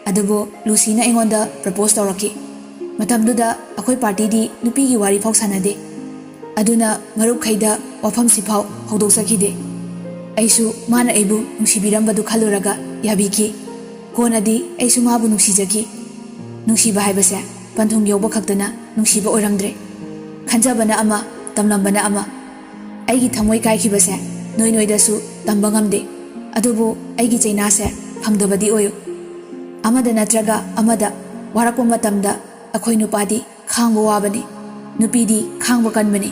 ꯑꯗꯨꯕꯨ ꯂꯨꯁꯤꯅ ꯑꯩꯉꯣꯟꯗ ꯄ꯭ꯔꯄꯣꯁ ꯇꯧꯔꯛꯈꯤ꯫ ꯃꯇꯝꯗꯨꯗ ꯑꯩꯈꯣꯏ ꯄꯥꯔꯇꯤꯗꯤ ꯅꯨꯄꯤꯒꯤ ꯋꯥꯔꯤ ꯐꯥꯎ ꯁꯥꯟꯅꯗꯦ꯫ ꯑꯗꯨꯅ ꯃꯔꯨꯞꯈꯩꯗ ꯋꯥꯐꯝꯁꯤꯐꯥꯎ ꯍꯧꯗꯣꯛꯆꯈꯤꯗꯦ꯫ ꯑꯩꯁꯨ ꯃꯥꯅ ꯑꯩꯕꯨ ꯅꯨꯡꯁꯤꯕꯤꯔꯝꯕꯗꯨ ꯈꯜꯂꯨꯔꯒ ꯌꯥꯕꯤꯈꯤ꯫ ꯀꯣꯟꯅꯗꯤ ꯑꯩꯁꯨ ꯃꯥꯕꯨ ꯅꯨꯡꯁꯤꯖꯈꯤ꯫ ꯅꯨꯡꯁꯤꯕ ꯍꯥꯏꯕꯁꯦ ꯄꯟꯊꯨꯡ ꯌꯧꯕ ꯈꯛꯇꯅ ꯅꯨꯡꯁꯤꯕ ꯑꯣꯏꯔꯝꯗ꯭ꯔꯦ꯫ ꯈꯟꯖꯕꯅ ꯑꯃ, ꯇꯝꯂꯝꯕꯅ ꯑꯃ꯫ ꯑꯩꯒꯤ ꯊꯃꯣꯏ ꯀꯥꯏꯈꯤꯕꯁꯦ ꯅꯣꯏ ꯅꯣꯏꯗꯁꯨ ꯇꯝꯕ ꯉꯝꯗꯦ꯫ ꯑꯗꯨꯕꯨ ꯑꯩꯒꯤ ꯆꯩꯅꯥꯁꯦ ꯐꯪꯗꯕꯗꯤ ꯑꯣꯏꯌꯨ꯫ ꯑꯃꯗ ꯅꯠꯇ꯭ꯔꯒ ꯑꯃꯗ ꯋꯥꯔꯛꯄ ꯃꯇꯝꯗ ꯑꯩꯈꯣꯏ ꯅꯨꯄꯥꯗꯤ ꯈꯥꯡꯕ ꯋꯥꯕꯅꯤ, ꯅꯨꯄꯤꯗꯤ ꯈꯥꯡꯕ ꯀꯟꯕꯅꯤ꯫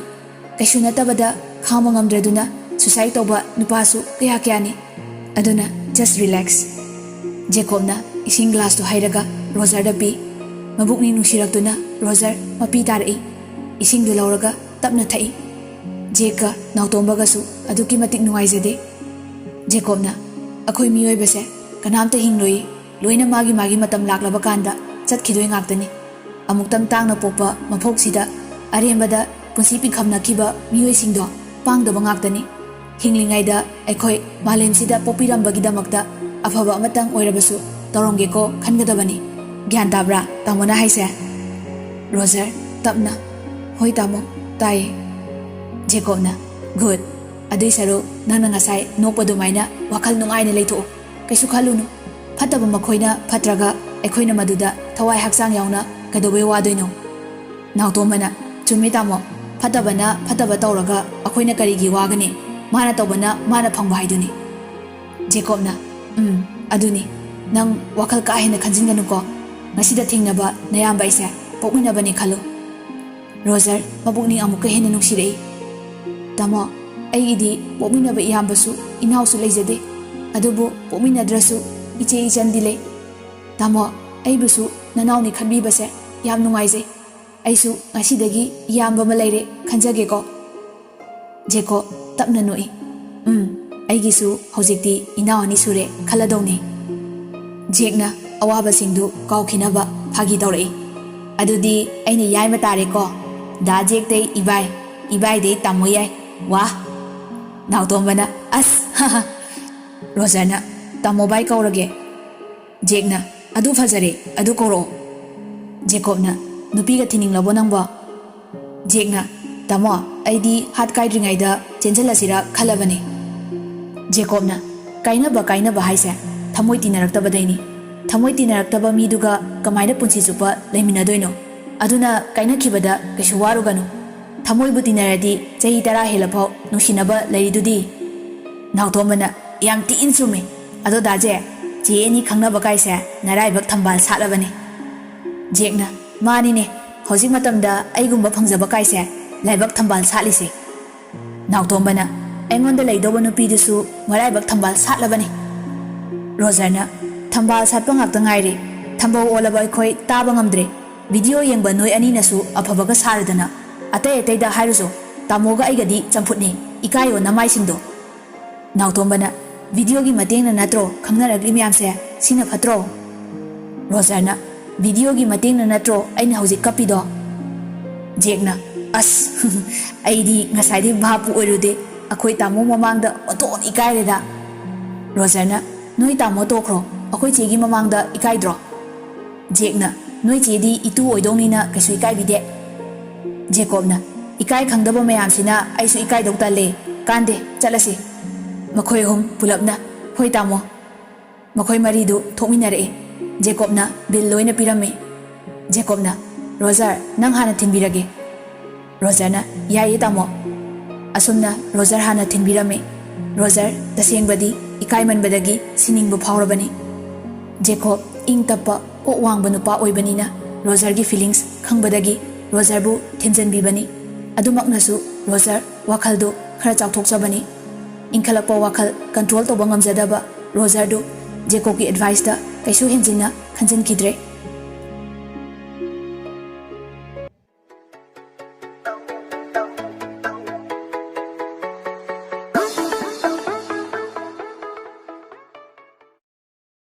ꯀꯩꯁꯨ ꯅꯠꯇꯕꯗ ꯈꯥꯡꯕ ꯉꯝꯗ꯭ꯔꯗꯨꯅ ꯁꯨꯁꯥꯏꯗ ꯇꯧꯕ ꯅꯨꯄꯥꯁꯨ ꯀꯌꯥ ꯀꯌꯥꯅꯤ꯫ ꯑꯗꯨꯅ just relax꯫" ꯖꯦꯀꯣꯕꯅ ꯏꯁꯤꯡ ꯒ꯭ꯂꯥꯁꯇꯨ ꯍꯩꯔꯒ ꯔꯣꯖꯔꯗ ꯄꯤ꯫ ꯃꯕꯨꯛꯅꯤꯡ ꯅꯨꯡꯁꯤꯔꯛꯇꯨꯅ ꯔꯣꯖꯔ ꯃꯄꯤ ꯇꯥꯔꯛꯏ꯫ ꯏꯁꯤꯡꯗꯨ ꯂꯧꯔꯒ ꯇꯞꯅ ꯊꯛꯏ꯫ ꯖꯦꯛꯀ ꯅꯥꯎꯇꯣꯝꯕꯒꯁꯨ ꯑꯗꯨꯛꯀꯤ ꯃꯇꯤꯛ ꯅꯨꯡꯉꯥꯏꯖꯗꯦ꯫ ꯖꯦꯀꯣꯕꯅ, "ꯑꯩꯈꯣꯏ ꯃꯤꯑꯣꯏꯕꯁꯦ ꯀꯅꯥꯝꯇ ꯍꯤꯡꯂꯣꯏ, ꯂꯣꯏꯅ ꯃꯥꯒꯤ ꯃꯥꯒꯤ ꯃꯇꯝ ꯂꯥꯛꯂꯕ ꯀꯥꯟꯗ ꯆꯠꯈꯤꯗꯣꯏ ꯉꯥꯛꯇꯅꯤ꯫ ꯑꯃꯨꯛꯇꯪ ꯇꯥꯡꯅ ꯄꯣꯛꯄ ꯃꯄꯣꯛꯁꯤꯗ ꯑꯔꯦꯝꯕꯗ ꯄꯨꯟꯁꯤ ꯄꯤꯡꯈꯝꯅꯈꯤꯕ ꯃꯤꯑꯣꯏꯁꯤꯡꯗꯣ ꯄꯥꯡꯗꯕ ꯉꯥꯛꯇꯅꯤ꯫ ꯍꯤꯡꯂꯤꯉꯩꯗ ꯑꯩꯈꯣꯏ ꯃꯥꯂꯦꯝꯁꯤꯗ ꯄꯣꯛꯄꯤꯔꯝꯕꯒꯤꯗꯃꯛꯇ ꯑꯐꯕ ꯑꯃꯇꯪ ꯑꯣꯏꯔꯕꯁꯨ ꯇꯧꯔꯝꯒꯦꯀꯣ ꯈꯟꯒꯗꯕꯅꯤ꯫ ꯒ꯭ꯌꯥꯟ ꯇꯥꯕ꯭ꯔꯥ ꯇꯥꯃꯣꯅ ꯍꯥꯏꯁꯦ?" ꯔꯣꯖꯔ, ꯇꯞꯅ, "ꯍꯣꯏ ꯇꯥꯃꯣ, ꯇꯥꯏꯌꯦ꯫" ꯖꯦꯀꯣꯕꯅ, "ꯒꯨꯗ꯫ ꯑꯗꯨꯏ ꯁꯔꯨꯛ ꯅꯪꯅ ꯉꯁꯥꯏ ꯅꯣꯛꯄ ꯑꯗꯨꯃꯥꯏꯅ ꯋꯥꯈꯜ ꯅꯨꯡꯉꯥꯏꯅ ꯂꯩꯊꯣꯛꯎ꯫ ꯀꯩꯁꯨ ꯈꯜꯂꯨꯅꯨ꯫ ꯐꯠꯇꯕ ꯃꯈꯣꯏꯅ ꯐꯠꯇ꯭ꯔꯒ ꯑꯩꯈꯣꯏꯅ ꯃꯗꯨꯗ ꯊꯋꯥꯏ ꯍꯛꯆꯥꯡ ꯌꯥꯎꯅ ꯀꯩꯗꯧꯕꯩ ꯋꯥꯗꯣꯏꯅꯣ?" ꯅꯥꯎꯇꯣꯝꯕꯅ, "ꯆꯨꯝꯃꯤ ꯇꯥꯃꯣ, ꯐꯠꯇꯕꯅ ꯐꯠꯇꯕ ꯇꯧꯔꯒ ꯑꯩꯈꯣꯏꯅ ꯀꯔꯤꯒꯤ ꯋꯥꯒꯅꯤ? ꯃꯥꯅ ꯇꯧꯕꯅ ꯃꯥꯅ ꯐꯪꯕ ꯍꯥꯏꯗꯨꯅꯤ꯫" ꯖꯦꯀꯣꯕꯅ, "ꯎꯝ, ꯑꯗꯨꯅꯤ꯫ ꯅꯪ ꯋꯥꯈꯜ ꯀꯥ ꯍꯦꯟꯅ ꯈꯟꯖꯤꯟꯒꯅꯨꯀꯣ꯫ ꯉꯁꯤꯗ ꯊꯦꯡꯅꯕ ꯅꯌꯥꯝꯕ ꯑꯩꯁꯦ ꯄꯣꯛꯃꯤꯟꯅꯕꯅꯤ ꯈꯜꯂꯨ꯫" ꯔꯣꯖꯔ ꯃꯄꯨꯛꯅꯤꯡ ꯑꯃꯨꯛꯀ ꯍꯦꯟꯅ ꯅꯨꯡꯁꯤꯔꯛꯏ꯫ "ꯇꯥꯃꯣ, ꯑꯩꯒꯤꯗꯤ ꯄꯣꯛꯃꯤꯟꯅꯕ ꯏꯌꯥꯝꯕꯁꯨ ꯏꯅꯥꯎꯁꯨ ꯂꯩꯖꯗꯦ꯫ ꯑꯗꯨꯕꯨ ꯄꯣꯛꯃꯤꯟꯅꯗ꯭ꯔꯁꯨ ꯏꯆꯦ ꯏꯆꯟꯗꯤ ꯂꯩ꯫ ꯇꯥꯃꯣ, ꯑꯩꯕꯨꯁꯨ ꯅꯅꯥꯎꯅꯤ ꯈꯟꯕꯤꯕꯁꯦ ꯌꯥꯝ ꯅꯨꯡꯉꯥꯏꯖꯩ꯫ ꯑꯩꯁꯨ ꯉꯁꯤꯗꯒꯤ ꯏꯌꯥꯝꯕ ꯑꯃ ꯂꯩꯔꯦ ꯈꯟꯖꯒꯦꯀꯣ꯫ ꯖꯦꯀꯣ ꯇꯞꯅ ꯅꯣꯛꯏ꯫ "ꯎꯝ, ꯑꯩꯒꯤꯁꯨ ꯍꯧꯖꯤꯛꯇꯤ ꯏꯅꯥꯎ ꯑꯅꯤ ꯁꯨꯔꯦ ꯈꯜꯂꯗꯧꯅꯤ꯫" ꯖꯦꯛꯅ ꯑꯋꯥꯕꯁꯤꯡꯗꯨ ꯀꯥꯎꯈꯤꯅꯕ ꯐꯥꯒꯤ ꯇꯧꯔꯛꯏ꯫ "ꯑꯗꯨꯗꯤ ꯑꯩꯅ ꯌꯥꯏꯃ ꯇꯥꯔꯦꯀꯣ꯫ ꯗꯥ ꯖꯦꯛꯇꯩ ꯏꯕꯥꯏ, ꯏꯕꯥꯏꯗꯩ ꯇꯥꯃꯣ ꯌꯥꯏ꯫ ꯋꯥ!" ꯅꯥꯎꯇꯣꯝꯕꯅ, "ꯑꯁ!" ꯔꯣꯖꯔꯅ, "ꯇꯥꯃꯣ ꯕꯥꯏ ꯀꯧꯔꯒꯦ꯫" ꯖꯦꯛꯅ, "ꯑꯗꯨ ꯐꯖꯔꯦ, ꯑꯗꯨ ꯀꯧꯔꯛꯑꯣ꯫" ꯖꯦꯀꯣꯕꯅ, "ꯅꯨꯄꯤꯒ ꯊꯤꯅꯤꯡꯂꯕꯣ ꯅꯪꯕꯣ?" ꯖꯦꯛꯅ, "ꯇꯥꯃꯣ, ꯑꯩꯗꯤ ꯍꯥꯠ ꯀꯥꯏꯗ꯭ꯔꯤꯉꯩꯗ ꯆꯦꯟꯁꯤꯜꯂꯁꯤꯔ ꯈꯜꯂꯕꯅꯦ꯫" ꯖꯦꯀꯣꯕꯅ, "ꯀꯥꯏꯅꯕ ꯀꯥꯏꯅꯕ ꯍꯥꯏꯁꯦ ꯊꯃꯣꯏ ꯇꯤꯟꯅꯔꯛꯇꯕꯗꯩꯅꯤ꯫ ꯊꯃꯣꯏ ꯇꯤꯟꯅꯔꯛꯇꯕ ꯃꯤꯗꯨꯒ ꯀꯃꯥꯏꯅ ꯄꯨꯟꯁꯤ ꯆꯨꯞꯄ ꯂꯩꯃꯤꯟꯅꯗꯣꯏꯅꯣ? ꯑꯗꯨꯅ ꯀꯥꯏꯅꯈꯤꯕꯗ ꯀꯩꯁꯨ ꯋꯥꯔꯨꯒꯅꯨ꯫ ꯊꯃꯣꯏꯕꯨ ꯇꯤꯟꯅꯔꯗꯤ ꯆꯍꯤ ꯇꯔꯥ ꯍꯦꯜꯂꯐꯥꯎ ꯅꯨꯡꯁꯤꯅꯕ ꯂꯩꯔꯤꯗꯨꯗꯤ꯫" ꯅꯥꯎꯇꯣꯝꯕꯅ, "ꯌꯥꯝ ꯊꯤꯅ ꯆꯨꯝꯃꯦ꯫ ꯑꯗꯣ ꯗꯥꯖꯦ, ꯆꯦ ꯑꯅꯤ ꯈꯪꯅꯕ ꯀꯥꯏꯁꯦ ꯅꯔꯥꯏꯕꯛ ꯊꯝꯕꯥꯜ ꯁꯥꯠꯂꯕꯅꯦ꯫" ꯖꯦꯛꯅ, "ꯃꯥꯅꯤꯅꯦ, ꯍꯧꯖꯤꯛ ꯃꯇꯝꯗ ꯑꯩꯒꯨꯝꯕ ꯐꯪꯖꯕ ꯀꯥꯏꯁꯦ ꯂꯥꯏꯕꯛ ꯊꯝꯕꯥꯜ ꯁꯥꯠꯂꯤꯁꯦ꯫" ꯅꯥꯎꯇꯣꯝꯕꯅ, "ꯑꯩꯉꯣꯟꯗ ꯂꯩꯗꯧꯕ ꯅꯨꯄꯤꯗꯨꯁꯨ ꯃꯔꯥꯏꯕꯛ ꯊꯝꯕꯥꯜ ꯁꯥꯠꯂꯕꯅꯤ꯫" ꯔꯣꯖꯔꯅ, "ꯊꯝꯕꯥꯜ ꯁꯥꯠꯄ ꯉꯥꯛꯇ ꯉꯥꯏꯔꯦ꯫ ꯊꯝꯕꯧ ꯑꯣꯜꯂꯕ ꯑꯩꯈꯣꯏ ꯇꯥꯕ ꯉꯝꯗ꯭ꯔꯦ꯫ ꯚꯤꯗꯤꯑꯣ ꯌꯦꯡꯕ ꯅꯣꯏ ꯑꯅꯤꯅꯁꯨ ꯑꯐꯕꯒ ꯁꯥꯔꯗꯅ꯫ ꯑꯇꯩ ꯑꯇꯩꯗ ꯍꯥꯏꯔꯨꯁꯣ, ꯇꯥꯃꯣꯒ ꯑꯩꯒꯗꯤ ꯆꯝꯐꯨꯠꯅꯦ, ꯏꯀꯥꯏꯌꯣ ꯅꯃꯥꯏꯁꯤꯡꯗꯣ꯫" ꯅꯥꯎꯇꯣꯝꯕꯅ, "ꯚꯤꯗꯤꯑꯣꯒꯤ ꯃꯇꯦꯡꯅ ꯅꯠꯇ꯭ꯔꯣ ꯈꯪꯅꯔꯛꯂꯤ ꯃꯌꯥꯝꯁꯦ? ꯁꯤꯅ ꯐꯠꯇ꯭ꯔꯣ?" ꯔꯣꯖꯔꯅ, "ꯚꯤꯗꯤꯑꯣꯒꯤ ꯃꯇꯦꯡꯅ ꯅꯠꯇ꯭ꯔꯣ ꯑꯩꯅ ꯍꯧꯖꯤꯛ ꯀꯞꯄꯤꯗꯣ?" ꯖꯦꯛꯅ, "ꯑꯁ, ꯑꯩꯗꯤ ꯉꯁꯥꯏꯗꯩ ꯚꯥꯞꯄꯨ ꯑꯣꯏꯔꯨꯗꯦ꯫ ꯑꯩꯈꯣꯏ ꯇꯥꯃꯣ ꯃꯃꯥꯡꯗ ꯑꯣꯟꯊꯣꯛꯅ ꯏꯀꯥꯏꯔꯦꯗ꯫" ꯔꯣꯖꯔꯅ, "ꯅꯣꯏ ꯇꯥꯃꯣ ꯇꯣꯛꯈ꯭ꯔꯣ, ꯑꯩꯈꯣꯏ ꯆꯦꯒꯤ ꯃꯃꯥꯡꯗ ꯏꯀꯥꯏꯗ꯭ꯔꯣ?" ꯖꯦꯛꯅ, "ꯅꯣꯏ ꯆꯦꯗꯤ ꯏꯇꯨ ꯑꯣꯏꯗꯧꯅꯤꯅ ꯀꯩꯁꯨ ꯏꯀꯥꯏꯕꯤꯗꯦ꯫" ꯖꯦꯀꯣꯕꯅ, "ꯏꯀꯥꯏ ꯈꯪꯗꯕ ꯃꯌꯥꯝꯁꯤꯅ ꯑꯩꯁꯨ ꯏꯀꯥꯏꯗꯧ ꯇꯜꯂꯦ꯫ ꯀꯥꯟꯗꯦ, ꯆꯠꯂꯁꯤ꯫" ꯃꯈꯣꯏ ꯑꯍꯨꯝ ꯄꯨꯂꯞꯅ, "ꯍꯣꯏ ꯇꯥꯃꯣ꯫" ꯃꯈꯣꯏ ꯃꯔꯤꯗꯨ ꯊꯣꯛꯃꯤꯟꯅꯔꯛꯏ꯫ ꯖꯦꯀꯣꯕꯅ ꯕꯤꯜ ꯂꯣꯏꯅ ꯄꯤꯔꯝꯃꯤ꯫ ꯖꯦꯀꯣꯕꯅ, "ꯔꯣꯖꯔ, ꯅꯪ ꯍꯥꯟꯅ ꯊꯤꯟꯕꯤꯔꯒꯦ꯫" ꯔꯣꯖꯔꯅ, "ꯌꯥꯏꯌꯦ ꯇꯥꯃꯣ꯫" ꯑꯁꯨꯝꯅ ꯔꯣꯖꯔ ꯍꯥꯟꯅ ꯊꯤꯟꯕꯤꯔꯝꯃꯤ꯫ ꯔꯣꯖꯔ ꯇꯁꯦꯡꯕꯗꯤ ꯏꯀꯥꯏꯃꯟꯕꯗꯒꯤ ꯁꯤꯅꯤꯡꯕ ꯐꯥꯎꯔꯕꯅꯤ꯫ ꯖꯦꯀꯣꯕ ꯏꯪ ꯇꯞꯄ, ꯀꯣꯛ ꯋꯥꯡꯕ ꯅꯨꯄꯥ ꯑꯣꯏꯕꯅꯤꯅ ꯔꯣꯖꯔꯒꯤ ꯐꯤꯂꯤꯡꯁ ꯈꯪꯕꯗꯒꯤ ꯔꯣꯖꯔꯕꯨ ꯊꯦꯝꯖꯤꯟꯕꯤꯕꯅꯤ꯫ ꯑꯗꯨꯃꯛꯅꯁꯨ ꯔꯣꯖꯔ ꯋꯥꯈꯜꯗꯨ ꯈꯔ ꯆꯥꯎꯊꯣꯛꯆꯕꯅꯤ꯫ ꯏꯟꯈꯠꯂꯛꯄ ꯋꯥꯈꯜ ꯀꯟꯇ꯭ꯔꯣꯜ ꯇꯧꯕ ꯉꯝꯖꯗꯕ ꯔꯣꯖꯔꯗꯨ ꯖꯦꯀꯣꯕꯀꯤ ꯑꯦꯗꯚꯥꯏꯁꯇ ꯀꯩꯁꯨ ꯍꯦꯟꯖꯤꯟꯅ ꯈꯟꯖꯤꯟꯈꯤꯗ꯭ꯔꯦ꯫